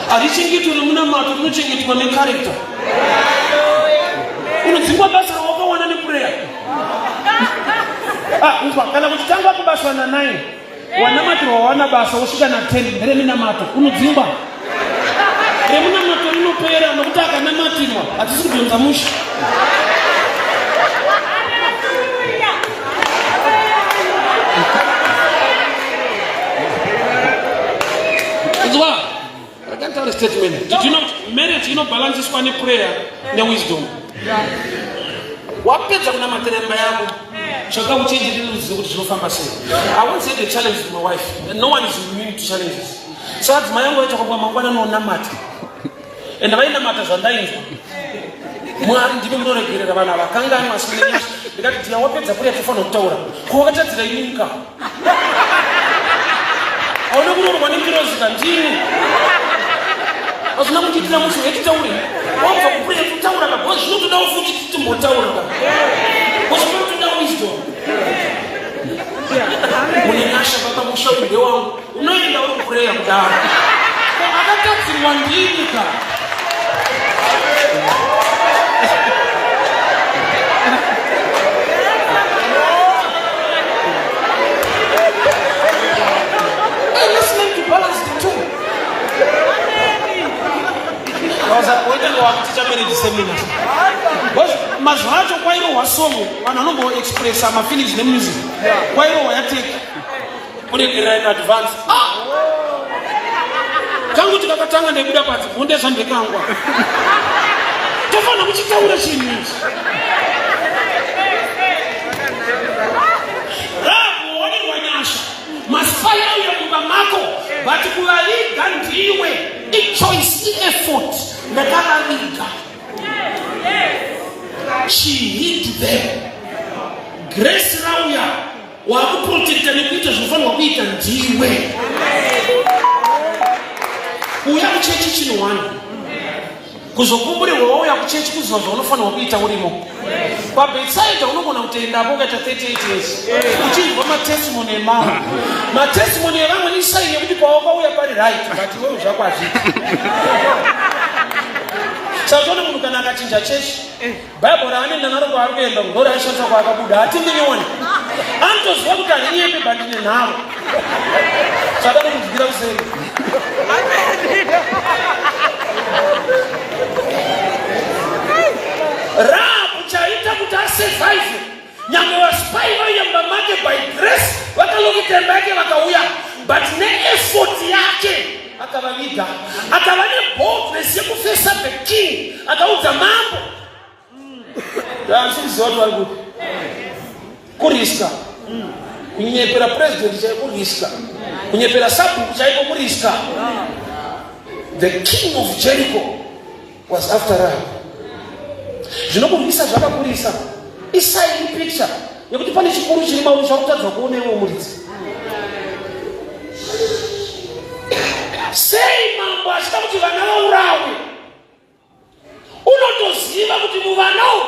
Harichengetwe nemunamato, rinochengetwa necharacter. Unodzingwa basa rawakawana neprayer. Ah, unzwa kana kuti tanga kubaswa na 9 wanamatirwa wawana basa wosvika na 10 ndereminamato unodzingwa. Remunamato rinopera nokuti akanamatirwa hatisi kudhonza mushe. Inzwa, rega nditaure statement. Did you know kuti marriage inobalanceswa neprayer newisdom? Wapedza kunamatira imba yako, tsvaka uchenjeri neruzivo kuti zvinofamba sei. I once had a challenge with my wife. And no one is immune to challenges. So adzimai yangu vaita kwamba mangwana nonamata. And vainamata zvandainzwa. Mwari ndimi munoregerera vanhu ava kanganwa asi mune nyasha. Ndikati dhiya wapedza kuriya tofanira kutaura. Ko wakatadzira inini ka? Hauna kuroorwa nengirozi ka ndini. Hazvina kundiitira mushe wetitaure. Wabva kuprayer totaura ka because zvinotodawo futi timbotaura ka. Because zvinotoda wisdom. Mune nyasha baba musha uyu ndewangu. Unoenda uri kuprayer kudaro. Ko akatadzirwa ndini ka. Hey, let's learn to balance the two. Waitanga wakuticha marriage seminar. Because mazuva acho kwairohwa song vanhu vanomboexpressa mafeelings nemusic. Kwairohwa yateki. Kuregerera in advance. Ah! Kangu tikakatanga ndaibuda panze bonde zvandekangwa. Tofanira kuchitaura chinhu ichi. Rabu wawanirwa nyasha. Maspai auya mumba mako but kuvaviga ndiwe ichoice ieffort ndakavaviga. She hid them. Grace rauya wakuprotecta nekuita zvinofanirwa kuita ndiwe. Kuuya kuchechi chinhu wani kuzokumburirwa wauya kuchechi kuziva zvaunofanirwa kuita urimo pabetsaida unogona kutoendapo ukaita 38 years uchinzwa matestimony emamwe matestimony evamwe isaini yekuti pawakauya pari right but iwewe zvako hazviiti saka toone munhu kana akachinja chechi Bible raanoenda naro kwaari kuenda ndoraishandisa kwaakabuda hatiminyoni anotoziva kuti handinyepi but ndine nharo saka nokunzwira kuseri Rahabu chaita kuti asurvive nyange vaspai vaiya mumba make by grace vakalokita imba yake vakauya but neeffort yake akavaviga akava neboldness yekufesa the king akaudza mambo Handisiziva kuti vari kupi. Kuriska. Kunyepera president chaiko kuriska. Kunyepera sabhuku chaiko kuriska. The king of Jericho was after Rahab. Zvinokurwisa zvakakurisa. Isai picture yekuti pane chikuru chiri mauri chakutadza kuona iwe muridzi. Sei mambo achida kuti vana vaurawe? Unotoziva kuti muvana umu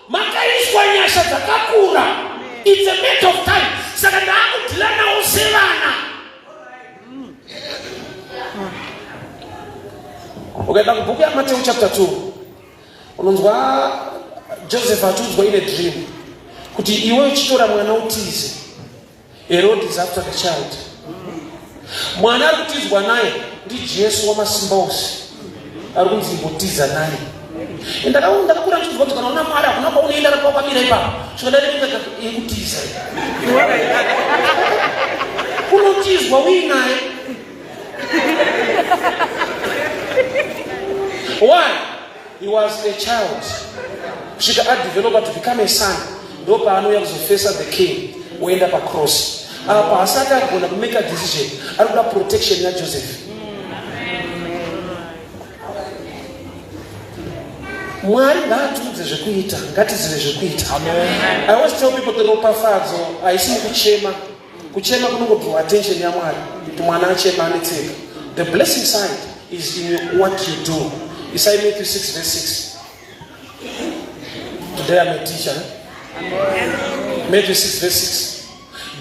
makaiswa nyasha dzakakura. It's a matter of time. Saka ndaakudhila nawo sevana. Ukaenda kubhuku yaMateu chapter 2 unonzwa Joseph achiudzwa in a dream kuti iwe uchitora mwana utize. Herod is after the child. Mwana ari kutizwa naye ndiJesu wamasimba ose ari kunzi imbotiza naye. Ndakakura ndichinzwa kuti kana una Mwari hakuna kwaunoenda ramba wakamira ipapo. Svika ndayekutiza. Unotizwa uinaye. Why? He was a child kusvika adevelopa to become a son ndopaanouya kuzofesa the king oenda pacross apa hasati agona kumake a decision ari kuda protection yajoseph mwari ngaatiudze zvekuita ngatizive zvekuita i always tell people the ropafadzo haisi mukuchema Kuchema kunongodraw attention yaMwari kuti mwana achema anetseka. The blessing side is in what you do. Isai Matthew 6 verse 6. Today I'm a teacher. Eh? Matthew 6 verse 6.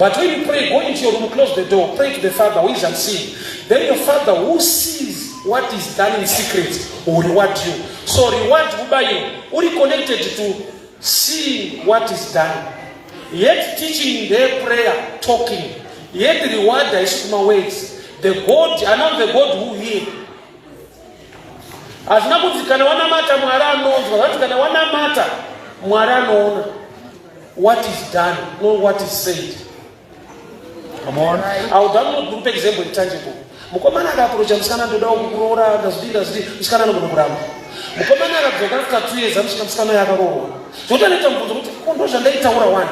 But when you pray, go into your room, close the door, pray to the Father who is unseen. Then your Father who sees what is done in secret will reward you. So reward mubayo uri connected to seeing what is done. Yet teaching their prayer, talking. Yet reward haisi kuma words. The God, I know the God who hear. Hazvina kunzi kana wanamata Mwari anonzwa, zvanzi kana wanamata Mwari anoona. What is done, not what is said. Come on. I will download group example intangible. Mukomana akaapproacha musikana ndoda kukuroora ndazvidi ndazvidi musikana anogona kuramba. Mukomana akadzoka after 2 years amusvika musikana uyo akaroorwa. Zvekuti anoita mubvunzo kuti ko ndo zvandaitaura wani.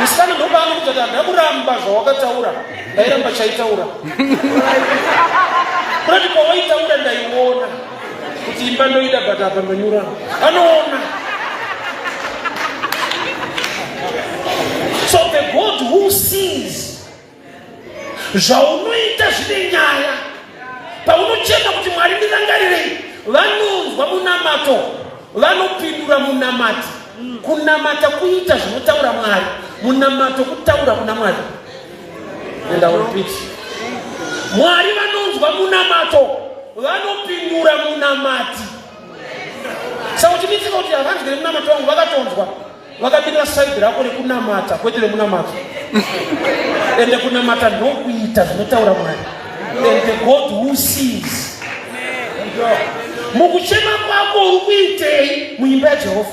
Musikana ndopaanokuti kuti handina kuramba zvawakataura ndairamba chaitaura. Kurati kwawaitaura ndaiona kuti imba ndoida but apa ndonyura. Anoona. So the God who sees zvaunoita zvine nyaya. Paunochema kuti Mwari ndirangarirei, vanonzwa munamato, vanopindura munamati. Kunamata kuita zvinotaura Mwari, munamato kutaura kuna Mwari. And I will repeat. Mwari vanonzwa munamato, vanopindura munamati. Saka uchibitsika kuti havanzwi nemunamato wangu, vakatonzwa vakamirira saidi rako rekunamata kwete remunamato. Ende kunamata ndokuita zvinotaura Mwari. And the God who sees. Mukuchema kwako uri kuitei muimba yaJehovha?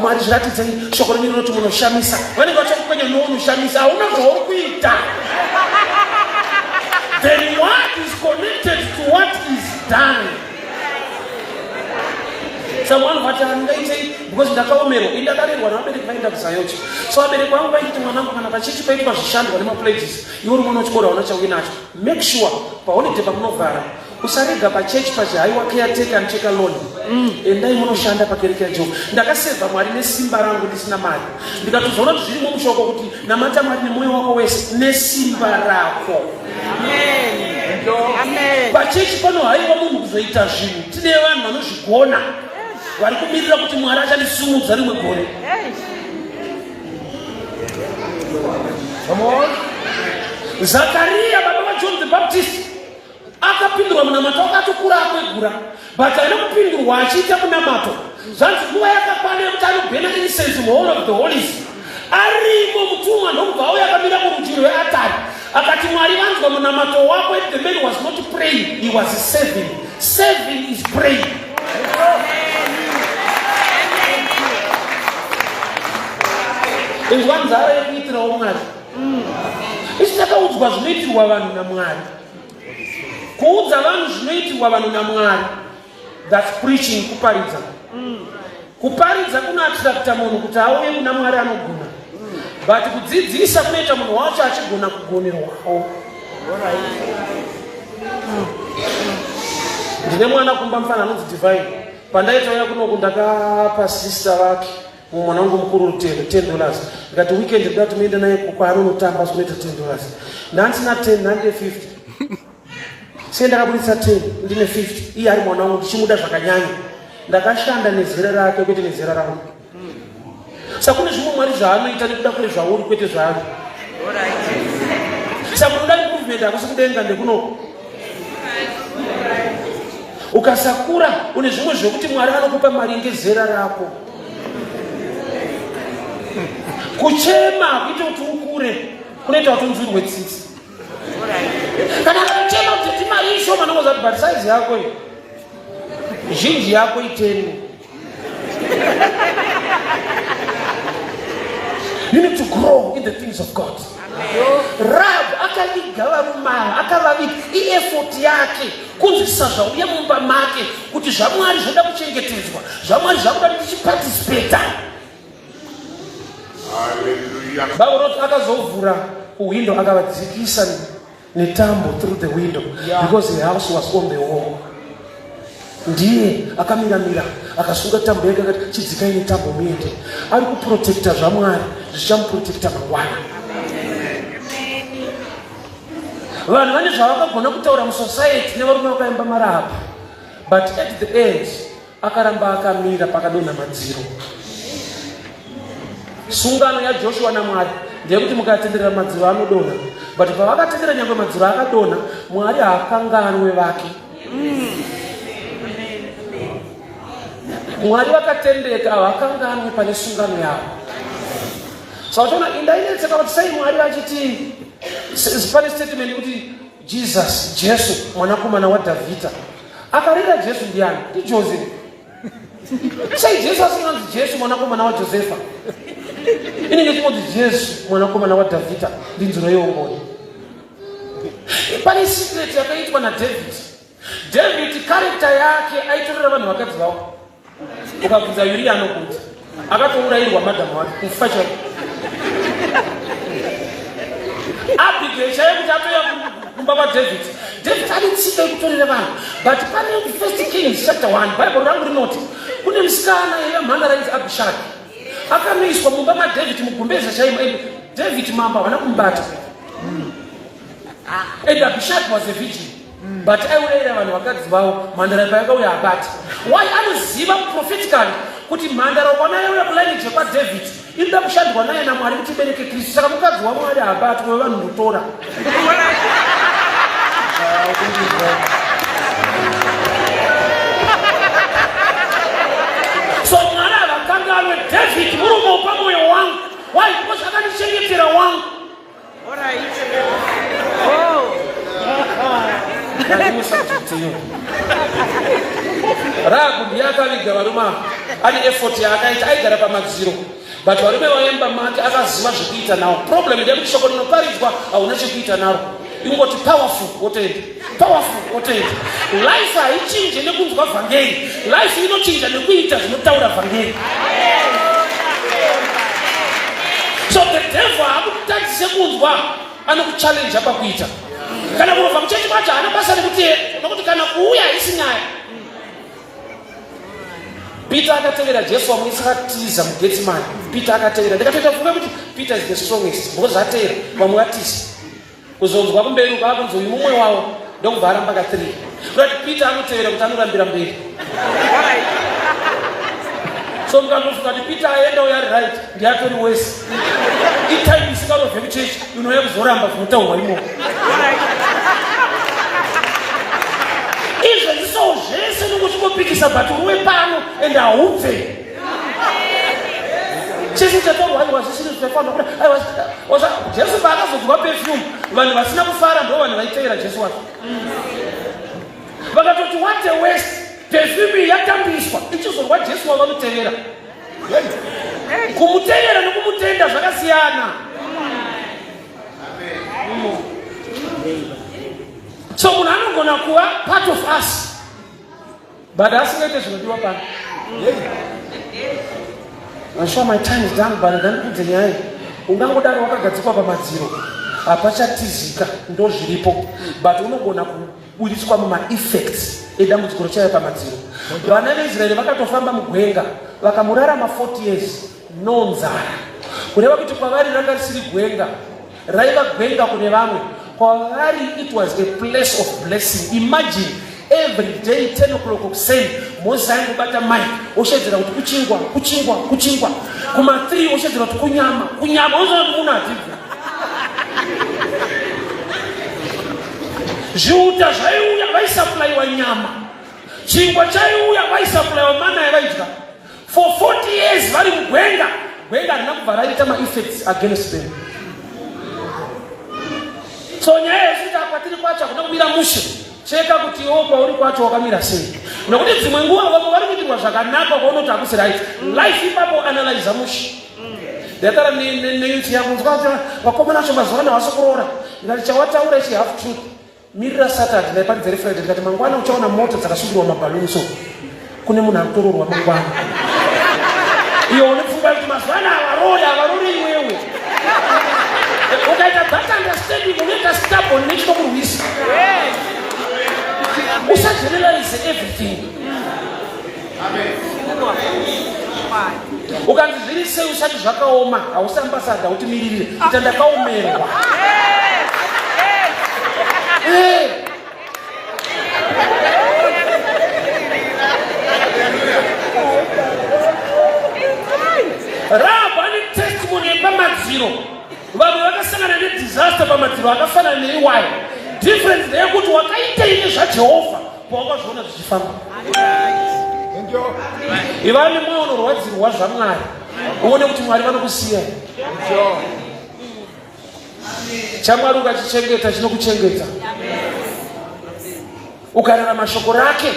Mwari zviratidzei shoko renyu rinoti munoshamisa. Vanenge vachakukwenya nounoshamisa, hauna zvauri kuita. The reward is connected to what is done. Someone vati angaitei because ndakaomerwa ini ndakarerwa nevabereki vaenda kuZayochi. So vabereki vangu vaiti mwanangu kana pachechi paitwa zvishandwa nemapledges iwe uri mwana wechikoro hauna chauinacho. Make sure paholiday pamunovhara usarega pachechi pachi haiwa caretaker and loan. Endai munoshanda pakereke yaJehovha. Ndakasevha Mwari nesimba rangu ndisina mari. Ndikatozoona kuti zvirimo mushoko kuti namata Mwari nemwoyo wako wese nesimba rako. Amen. Pachechi pano haiwa munhu kuzoita zvinhu. Tine vanhu vanozvigona vari kumirira kuti Mwari achandisumudza rimwe gore. Come on. Zakaria baba vaJohn the Baptist akapindurwa munamato akatokura akwegura, but haina kupindurwa achiita munamato. Zvanzi nguva yakakwana yekuti anobhena incense muhall of the holies. Arimo mutumwa ndokubva auya akamira kurutivi rweatari akati, Mwari vanzwa munamato wako. If the man was not praying, he was serving. Serving is praying. Inzwa nzara yekuitirawo Mwari. Isu takaudzwa zvinoitirwa vanhu naMwari. Kuudza vanhu zvinoitirwa vanhu naMwari, that's preaching, kuparidza. Kuparidza kunoattracta munhu kuti auye kuna Mwari anogona, but kudzidzisa kunoita munhu wacho achigona kugonerwawo. Ndine mwana kumba mufana anonzi Divine. Pandaitauya kunoku ndakapa sister vake mwana wangu mukuru Rutendo $10. Ndikati weekend ndoda kuti muende naye kwaanonotamba zvinoita $10. Ndandisina 10, ndandine 50. Sei ndakabudisa 10 ndine 50, iye ari mwana wangu ndichimuda zvakanyanya. Ndakashanda nezera rake kwete nezera rangu. Saka kune zvimwe Mwari zvaanoita nekuda kwezvauri kwete zvaari. Saka unoda improvement hakusi kudenga ndekuno. Ukasakura une zvimwe zvekuti Mwari anokupa mari ngezera rako. Kuchema kuite kuti ukure, kunoita kuti unzwirwe tsitsi. Kana kuchema kuti timari ishoma nongoza kuti but size yako iyi zhinji yako itene. You need to grow in the things of God. Rahab akaviga varume ava, akavaviga. Ieffort yake kunzwisisa zvauya mumba make kuti zvaMwari zvoda kuchengetedzwa, zvaMwari zvakuda kuti tichiparticipata. Hallelujah. Bible rinoti akazovhura kuhwindo akavadzikisa netambo through the window because the house was on the wall. Ndiye akamiramira akasunga tambo yake akati chidzikai netambo muende. Ari kuprotecta zvaMwari zvichamuprotecta mangwana. Vanhu vane zvavakagona kutaura musociety nevarume vakaimba marapa, but at the end akaramba akamira pakadonha madziro. Sungano yaJoshua naMwari ndeyekuti mukatenderera madziro anodonha, but pavakatendera nyangwe madziro akadonha, Mwari haakanganwe vake. Mwari vakatendeka, havakanganwe pane sungano yavo. Saka uchiona indainetseka kuti sei Mwari vachiti pane statement yekuti Jesus, Jesu mwanakomana waDhavhidha. Akarera Jesu ndiani? NdiJoseph. Sei Jesu asinganzi Jesu mwanakomana waJosefa? Inenge ichingonzi Jesu mwanakomana waDhavhidha, ndinzuro yeongoni. Pane secret yakaitwa naDavid. David character yake aitorera vanhu vakadzi vavo. Ukabvunza Uriya anokuti akatourayirwa madam wake kufa chaiko. Abigail chaiye kuti atouya kumba kwaDavid. David ane tsika yekutorera vanhu. But pane First Kings chapter 1 Bible rangu rinoti kune musikana yaiva mhandara inzi Abishag. Akanoiswa mumba maDavid mugumbeze chaimo. David mambo havana kumubata. And Abishag was a virgin. But aiurayira vanhu vakadzi vavo mhandara payakauya abati. Why anoziva prophetically kuti mhandara ukaona yauya kulineage kwaDavid inoda kushandwa naye naMwari kuti ibereke Kristu. Saka mukadzi waMwari haabatwi wevanhu ndotora. So Mwari havakanganwe David murume wepamoyo wangu. Why? Because akandichengetera wangu. Rahabhu ndiye akaviga varume ava ane effort yaakaita aigara pamadziro but varume vaemba make akaziva zvekuita nawo. Problem ndeyekuti shoko rinoparidzwa hauna chekuita naro, ingoti powerful wotoenda, powerful wotoenda. Life haichinje nekunzwa vhangeri, life inochinja nekuita zvinotaura vhangeri. So the devil haakutadzise kunzwa, anokuchallenge pakuita. Kana kurovha muchechi kwacho haana basa nekuti nokuti kana kuuya haisi nyaya. Peter akatevera Jesu vamwe akatiza muGetsemane. Peter akatevera, ndikatoita pfungwa kuti Peter is the strongest because atevera vamwe vatiza. Kuzonzwa kumberi uko akunzi uyu mumwe wavo, ndokubva aramba ka 3. Kuti Peter anotevera kuti anorambira mberi. So mukangofunga kuti Peter aenda uyo ari right, ndiye atori wese. Itime isingarovhe kuchechi inouya kuzoramba zvinotaurwa imomo. Izvezvi so zvese unenge uchingopikisa but uri wepano and haubve. Chese chataurwa aiwa zvisiri zvakafanira kuda aiwa Jesu paakazodzwa perfume vanhu vasina kufara ndo vanhu vaitevera Jesu wacho. Vakatoti what a waste, perfume iyi yatambiswa ichizorwa Jesu wavanotevera. Kumutevera nokumutenda zvakasiyana. So munhu anogona kuva part of us but asingaite zvinodiwa pano. I'm sure my time is done, but ndandikudze nyaya. Ungangodaro wakagadzikwa pamadziro, hapachatizika, ndo zviripo, but unogona kuburitswa mumaeffects edambudziko richauya pamadziro. Vana veIsraeri vakatofamba mugwenga vakamurarama 40 years no nzara, kureva kuti kwavari ranga risiri gwenga, raiva gwenga kune vamwe. Kwavari it was a place of blessing. Imagine every day 10 o'clock kuseni Moses aingobata mic oshedzera kuti kuchingwa, kuchingwa, kuchingwa. Kuma 3 oshedzera kuti kunyama, kunyama. Unozoona kuti munhu hatibvi. Zviuta zvaiuya, vaisaplaiwa nyama. Chingwa chaiuya, vaisaplaiwa mana yavaidya. For 40 years vari mugwenga, gwenga harina kubva raita maeffects against them. So nyaya yekuti kwatiri kwacho hakuna kumira mushe, cheka kuti iwo kwauri kwacho wakamira sei, nekuti dzimwe nguva vamwe vari kuitirwa zvakanaka kwaunoti hakusi right. Life ipapo analyza mushe. Ndakataura neyouth yangu, nzwa kuti vakomana vacho mazuva ano havasi kuroora. Ndikati chawataura ichi half truth. Mirira Saturday, ndaiparidza reFriday, ndikati mangwana uchaona mota dzakasungirwa mabhaluni, so kune munhu akutororwa mangwana. Iyo une pfungwa yekuti mazuva ano havarori, havarori iwewe. Ukaita that understanding unoita stubborn nechinokurwisa. Usageneralize everything. Ukanzi zviri sei usati zvakaoma, hausi ambassador utimiririre ita ndakaomerwa. Rahab ane testimony. pamadziro. Vamwe vakasangana nedisaster pamadziro akafanana neiwayo. Difference ndeyekuti wakaitei nezvaJehovha pawakazviona zvichifamba. Iva nemwoyo unorwadzirwa zvaMwari, uone kuti Mwari vanokusiya. ChaMwari ukachichengeta chinokuchengeta. Ukararama shoko rake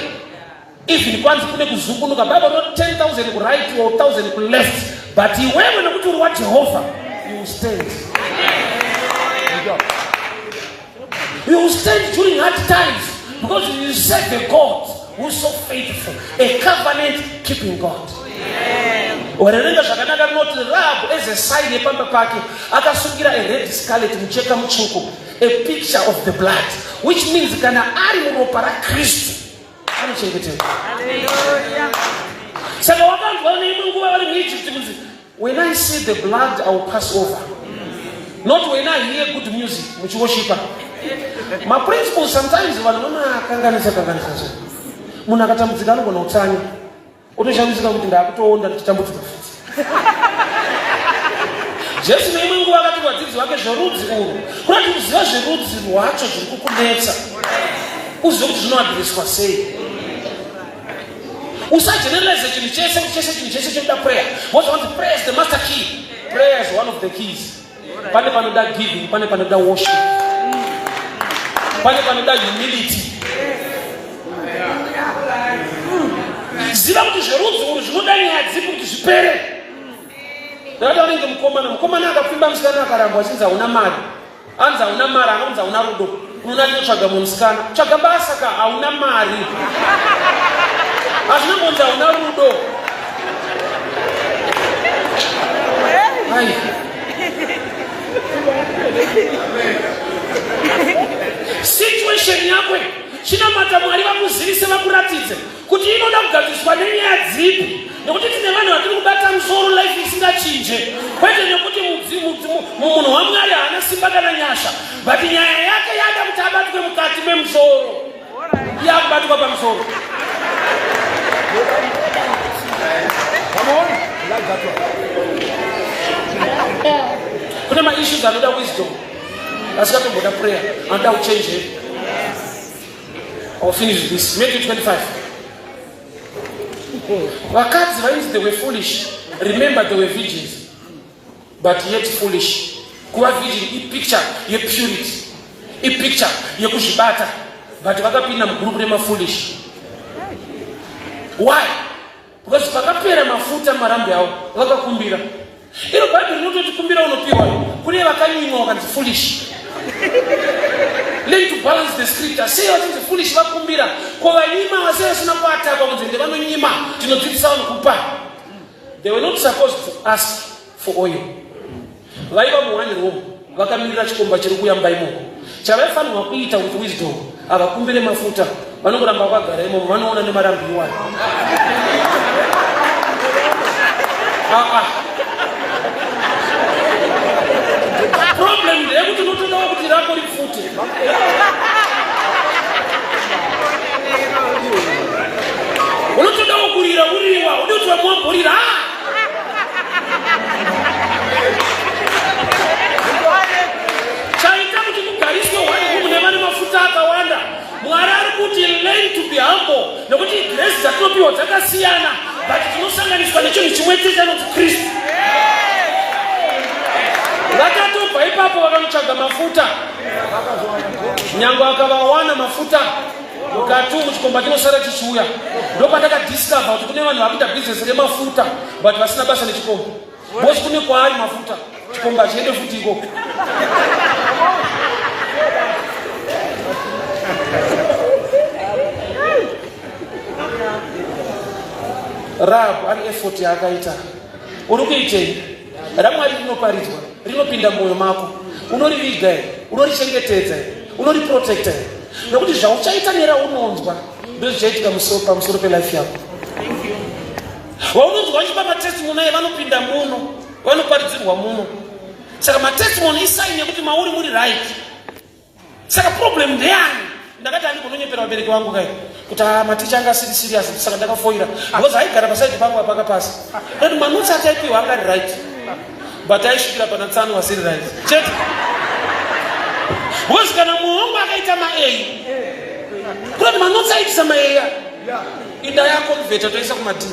even kwanzi kune kuzungunuka bible not 10000 kuright or 1000 kuleft but iwewe nekuti uri wajehovha you will stand you will stand during hard times because you serve a god who is so faithful a covenant keeping god Warerenga zvakanaka rinoti Rahab as a sign yepamba pake akasungira a red scarlet mucheka mutsvuku a picture of the blood which means kana ari muropa raKristu anochengeteka. Saka wakanzwa neimwe nguva vari muEgypt kunzi when I see the blood I will pass over. Not when I hear good music muchiwoshipa. Maprinciples sometimes vanhu vanoakanganisa kanganisa zve. Munhu akatambudzika anogona kutsanya. Otoshamisika kuti ndakutoonda ndichitambudzika futi. Jesu neimwe nguva akati vadzidzi vake zverudzi urwu kunati kuziva zverudzi rwacho zviri kukunetsa uzive kuti zvinoadhireswa sei usageneralize chinhu chese kuti chese chinhu chese chinoda prayer because wanzi prayer is the master key prayer is one of the keys pane panoda giving pane panoda worship pane panoda humility ziva kuti zverudzi urwu zvinoda nyaya dzipi kuti zvipere ndakati anenge mukomana mukomana akapfimba musikana akarambwa achinzi hauna mari anzi hauna mari anonzi hauna rudo unoona tinotsvaga mumwe musikana tsvaga basa ka hauna mari hazvina mbonzi hauna rudo ai situation yako chinamata mwari vakuzivise vakuratidze kuti inoda kugadziriswa nenyaya dzipi nekuti tine vanhu vatiri kubata musoro life isingachinje kwete nekuti munhu wamwari haana simba kana nyasha but nyaya yake yada kuti abatwe mukati memusoro yakubatwa pamusoro kune maissues anoda wisdom asingatomboda prayer anoda uchenjeri I will finish this. Matthew 25. Vakadzi vainzi they were foolish. Remember they were virgins. But yet foolish. Kuva virgin ipicture yepurity. Ipicture yekuzvibata. But vakapinda mugroup remafoolish. Why? Because pakapera mafuta marambi avo vakakumbira. Iro Bible rinototi kumbira unopiwa. Kune vakanyimwa vakanzi foolish. Learn to balance the scripture. Sei vachinzi foolish vakumbira? Ko vanyima vasei vasina kuatakwa kunzi ende vanonyima tinodzidzisa vanhu kupa. They were not supposed to ask for oil. Vaiva muone room vakamirira chikomba chiri kuuya mumba imomo. Chavaifanirwa kuita with wisdom havakumbire mafuta vanongoramba vakagara imomo vanoona nemarambi iwayo. Ah, ah. Problem ndeyekuti unotodawo kuti rako ripfute. Unotodawo kurira uriwa, ude kuti vamwe vamborira. Ah! Chaita kuti mugariswe one room nevane mafuta akawanda. Mwari ari kuti learn to be humble nekuti grace dzatinopiwa dzakasiyana but tinosanganiswa nechinhu chimwe chete anonzi Kristu. Vakatobva ipapo vakanotsvaga mafuta, nyange akavawana mafuta mukati umu chikomba chinosara chichiuya ndopandakadiscover kuti kune vanhu vakuita bhizinesi remafuta but vasina basa nechikomba bcause kune kwaari mafuta chikomba hachiende futi ikoko Rahab ane effort yaakaita uri kuitei ramwari rinoparidzwa rinopinda mumwoyo mako unoriviga here unorichengetedza here unoriprotecta here nokuti zvauchaita neraunonzwa ndozvichaitika pamusoro pelife yako vaunonzwa vachipa matestimony aye vanopinda muno vanoparidzirwa muno saka matestimony isaini yekuti mauri muri right saka problem ndeyani ndakati andigononyepera vabereki vangu kai kuti ah, maticha anga asiri serious saka ndakafoira because aigara pasaidi pangu apaka pasi and manotsi ataipiwa anga ari right But aisvikira pana tsano vasiri right chete. Because kana mumwe wangu akaita ma-A, kunoti manotsi aitisa ma-A inda yakonvheta toisa kuma-D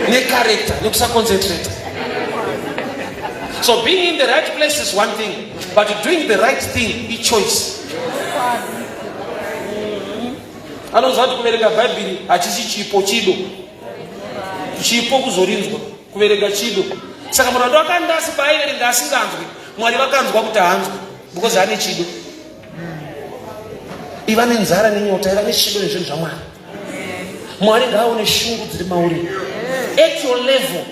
necharacter nekusaconcentrate. So being in the right place is one thing, but doing the right thing ichoice. Anoziva kuti kuverenga Bhaibheri hachisi chipo, chido. Chipo kuzorinzwa, kuverenga chido. Saka munhu ando akandasi paaiverenga asinganzwi, Mwari vakanzwa kuti haanzwi because ane chido. Iva nenzara nenyota, iva nechido nezvinhu zvaMwari. Mwari ngaaone shungu dziri mauri. At your level,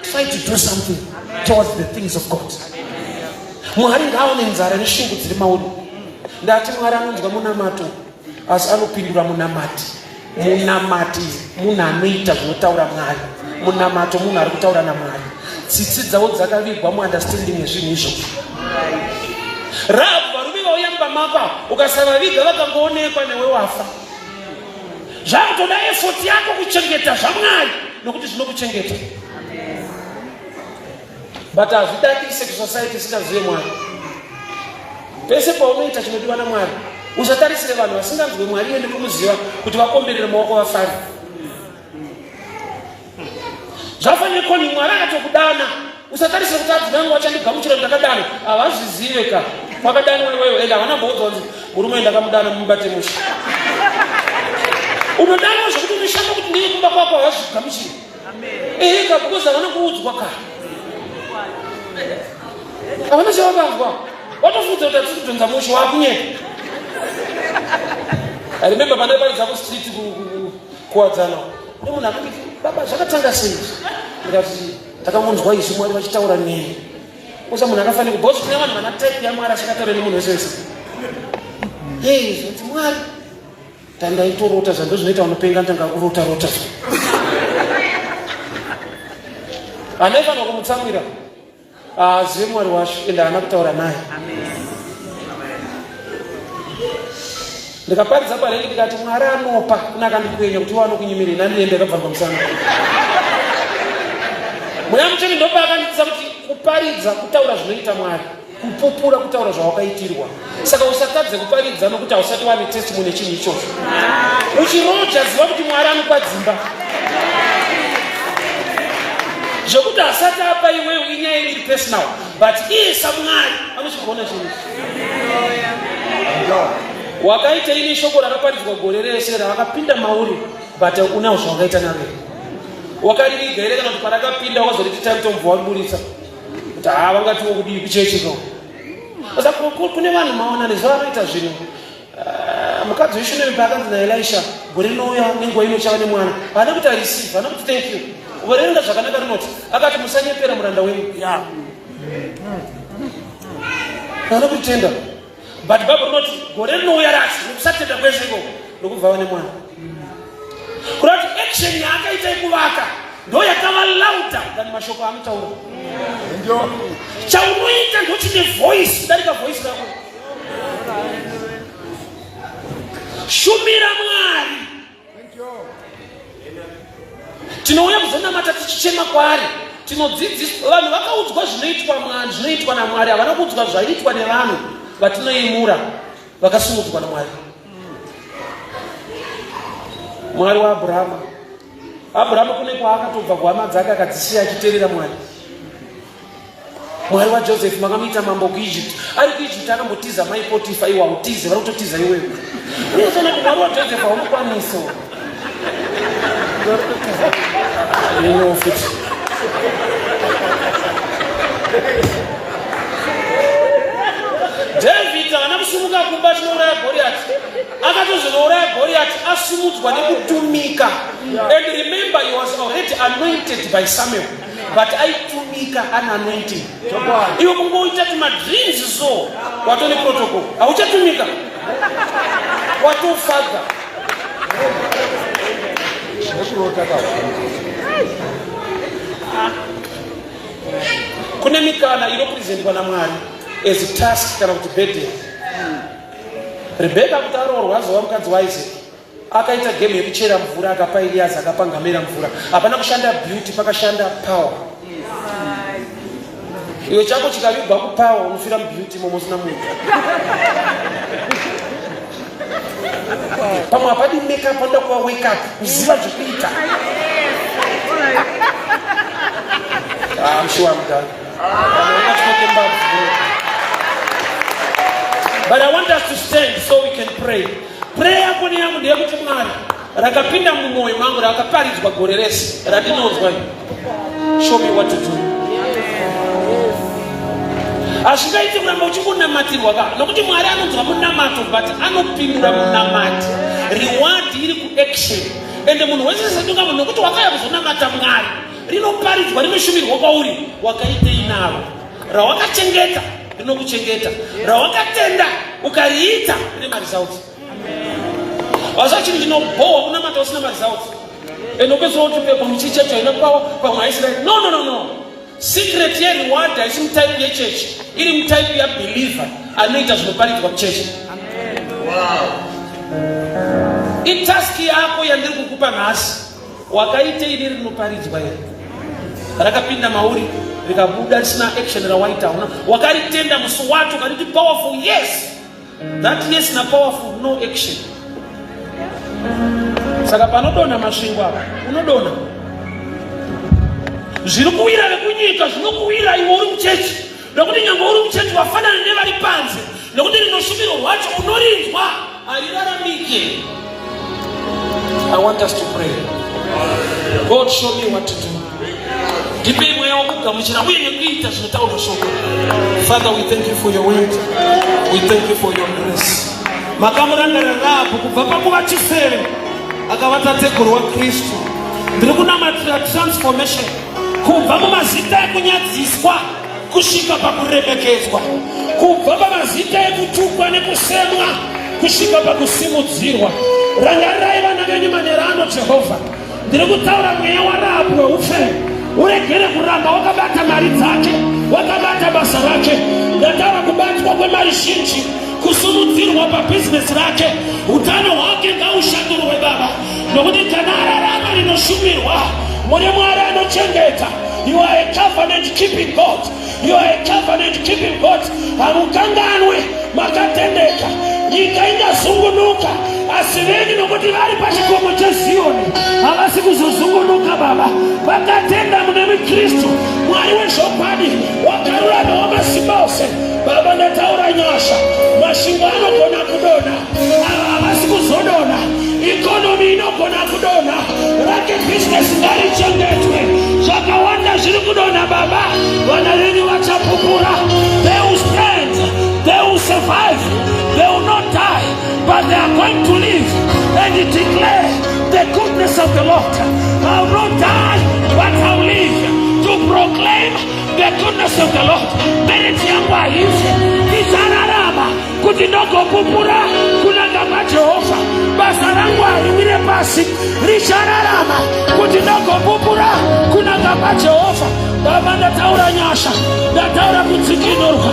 try to do something towards the things of God. Mwari ngaaone nzara neshungu dziri mauri. Ndati Mwari anonzwa munamato, asi anopindura munamati. Munamati munhu anoita zvinotaura Mwari. Munamato munhu ari kutaura naMwari. Tsitsi dzavo dzakavigwa muunderstanding yezvinhu izvozvo. Rahabhu, varume vauya mumba mako, ukasavaviga vakangoonekwa newe wafa. Zvakutoda effort yako kuchengeta zvaMwari, nokuti zvinokuchengeta. But hazvidadise kusociety isingazive Mwari. Pese paunoita chinodiwa naMwari, usatarisire vanhu vasinganzwe Mwari iye nekumuziva kuti vakomberere maoko vafare. Zvafanire koni Mwari akatokudana, usatarisire kuti adzi vangu vachandigamuchira ndakadana. Havazvizive ka kwakadanwa iwewe, ende havana mboudzwa kunzi murume ndakamudana mumubate mushe. Unodanwa zvekuti unoshanda kuti ndiye kumba kwako, havazvigamuchiri. Eheka, because havana kuudzwa ka, havana chavakanzwa, watofudza kuti hatisi kudhonza mushe, wakunyeka. I remember pandaiparidza kustreet kuwadzana, nemunhu akanditi, baba, zvakatanga sei izvi? Ndikati takangonzwa izvi Mwari vachitaura neni. Usa munhu akafanira kubhosi, kune vanhu vana type yaMwari asingataure nemunhu wese wese. Hey, zvinzi Mwari tandaitorota zvando zvinoita unopenga, ndanga kurota rota. Handaifanira kumutsamwira, haazive Mwari wacho ende haana kutaura naye. Ndikaparidza parengi ndikati Mwari anopa kuna akandikwenya kuti iwe anokunyimirei nandiyende akabva pamusana. Mweya Mutsvene ndopaakandidzisa kuti kuparidza kutaura zvinoita Mwari, kupupura kutaura zvawakaitirwa. Saka usatadze kuparidza nokuti hausati wane testimony yechinhu ichocho. Uchiroja, ziva kuti Mwari anopa dzimba zvekuti asati apa iwewe inyaya iri personal, but iye saMwari anochigona chinhu ichi. Wakaita ini shoko rakaparidzwa gore rese ravakapinda mauri, but unawo zvawakaita naro here? Wakariviga here, kana kuti parakapinda wakazoriti time tomubva wariburitsa kuti haa vangatiwo kudii kuchechi ko? Saka kune vanhu maona nezuva vanoita zvinhu. Mukadzi weShunemi paakanzi naElisha, gore rinouya nenguva ino chava nemwana, haana kuti areceive, haana kuti thank you. Ukaverenga zvakanaka rinoti akati, musanyepera muranda wenyu. Haana kutenda, but Bible rinoti gore rinouya racho nekusatenda kwese ikoko ndokubva vane mwana. Kureva kuti action yaakaita yekuvaka ndo yakava louder than mashoko anotaura. Chaunoita ndochine voice kudarika voice rako. Shumira Mwari. Tinouya kuzonamata tichichema kwaari. Tinodzidziswa, vanhu vakaudzwa zvinoitwa Mwari, zvinoitwa naMwari, havana kuudzwa zvaiitwa nevanhu vatinoyemura vakasimudzwa naMwari. Mwari waAbhurahama, Abhurahama kune kwaakatobva kuhama dzake akadzisiya achiteerera Mwari. Mwari waJoseph makamuita mambo kuEgypt. Ari kuEgypt akambotiza mai Potifa, iwe hautize, vari kutotiza iwewe. Unozoona kuti Mwari waJoseph haumukwanisi. Ino futi. David haana kusimuka kumba achinouraya Goriati. Akatozonouraya Goriati asimudzwa nekutumika. And remember, he was already anointed by Samuel, but aitumika ane anointing. Iwe kungoita tumadreams so watone protocol, hauchatumika, watofadha. Kune mikana inopresentwa naMwari as task kana kuti burden. Rebheka kuti aroorwa azova mukadzi waIsaac, akaita game yekuchera mvura, akapa Elias, akapa ngamera mvura. Hapana kushanda beauty, pakashanda power. Iwe chako chikavigwa kupawa unofira mubeauty momo usina munhu. Pamwe hapadi make up, panoda kuva wake up, kuziva zvekuita. Ah, I'm sure I'm done. But I want us to stand so we can pray. Prayer yako neyangu ndeyekuti Mwari rakapinda mumwoyo mangu rakaparidzwa gore rese randinonzwa iri. Show me what to do. Hazvingaiti kuramba uchingonamatirwa ka nokuti Mwari anonzwa munamato but anopindura munamati. Reward iri kuaction. Ende munhu wese seduka munhu nokuti wakauya kuzonamata Mwari rinoparidzwa rinoshumirwa kwauri wakaitei naro rawakachengeta rinokuchengeta rawakatenda ukariita rine maresults vasa chinhu chinobhohwa kunamata usina maresults and upedzisira kuti pamwe chichechi haina power pamwe haisi right. No, no, no, no. Secret yereward haisi mutype yechechi, iri mutype yabeliever anoita zvinoparidzwa kuchechi. Itaski yako yandiri kukupa nhasi, wakaitei nerinoparidzwa here? Rakapinda mauri rikabuda risina action rawaita, hauna. Wakaritenda musi wacho ukariti powerful, yes. That yes na powerful, no action. Saka panodonha masvingo apa, unodonha. Zviri kuwira vekunyika zvinokuwira iwe uri muchechi, nokuti nyange uri muchechi wafanana nevari panze, nokuti rinoshumiro rwacho unorinzwa hariraramike. I want us to pray. God, show me what to do. Ndipei mweya wokugamuchira uye nekuita zvinotaurwa shoko. Father, we thank you for your word. We thank you for your grace. Makamurangarira Rahabhi kubva pakuva chifeve akava tateguru waKristu. Ndiri kunamatira transformation kubva mumazita ekunyadziswa kusvika pakuremekedzwa, kubva pamazita ekutukwa nekusemwa kusvika pakusimudzirwa. Rangarirai vana venyu manera ano, Jehovha. Ndiri kutaura mweya waRahabhi weufeve uregere kuramba wakabata mari dzake, wakabata basa rake. Ndataura kubatwa kwemari zhinji, kusimudzirwa pabhizinesi rake, utano hwake ngaushandurwe Baba, nokuti kana ararama rinoshumirwa muri Mwari anochengeta. You are a covenant keeping God. You are a covenant keeping God. Hamukanganwe, makatendeka. Nyika ingazungunuka, asi venyu nokuti vari pachikomo cheZiyoni havasi kuzozungunuka Baba. Vakatenda mune Kristu, Mwari wezvokwadi, wakarurama, wamasimba ose. Baba, ndataura nyasha, masvingo anogona kudonha, ava havasi kuzodonha. Ikonomi inogona kudonha, rake bhizinesi ngarichengetwe. Zvakawanda zviri kudonha Baba, vana venyu vachapupura. They will stand, they will survive, they will not die, but they are going to live and declare the goodness of the Lord. I will not die, but I will live to proclaim the goodness of the Lord. Merit yangu haifi, ichararama kuti ndogopupura kunaka kwaJehovha. Basa rangu hariwire pasi, richararama kuti ndogopupura kunaka kwaJehovha. Baba, ndataura nyasha, ndataura kudzikinurwa.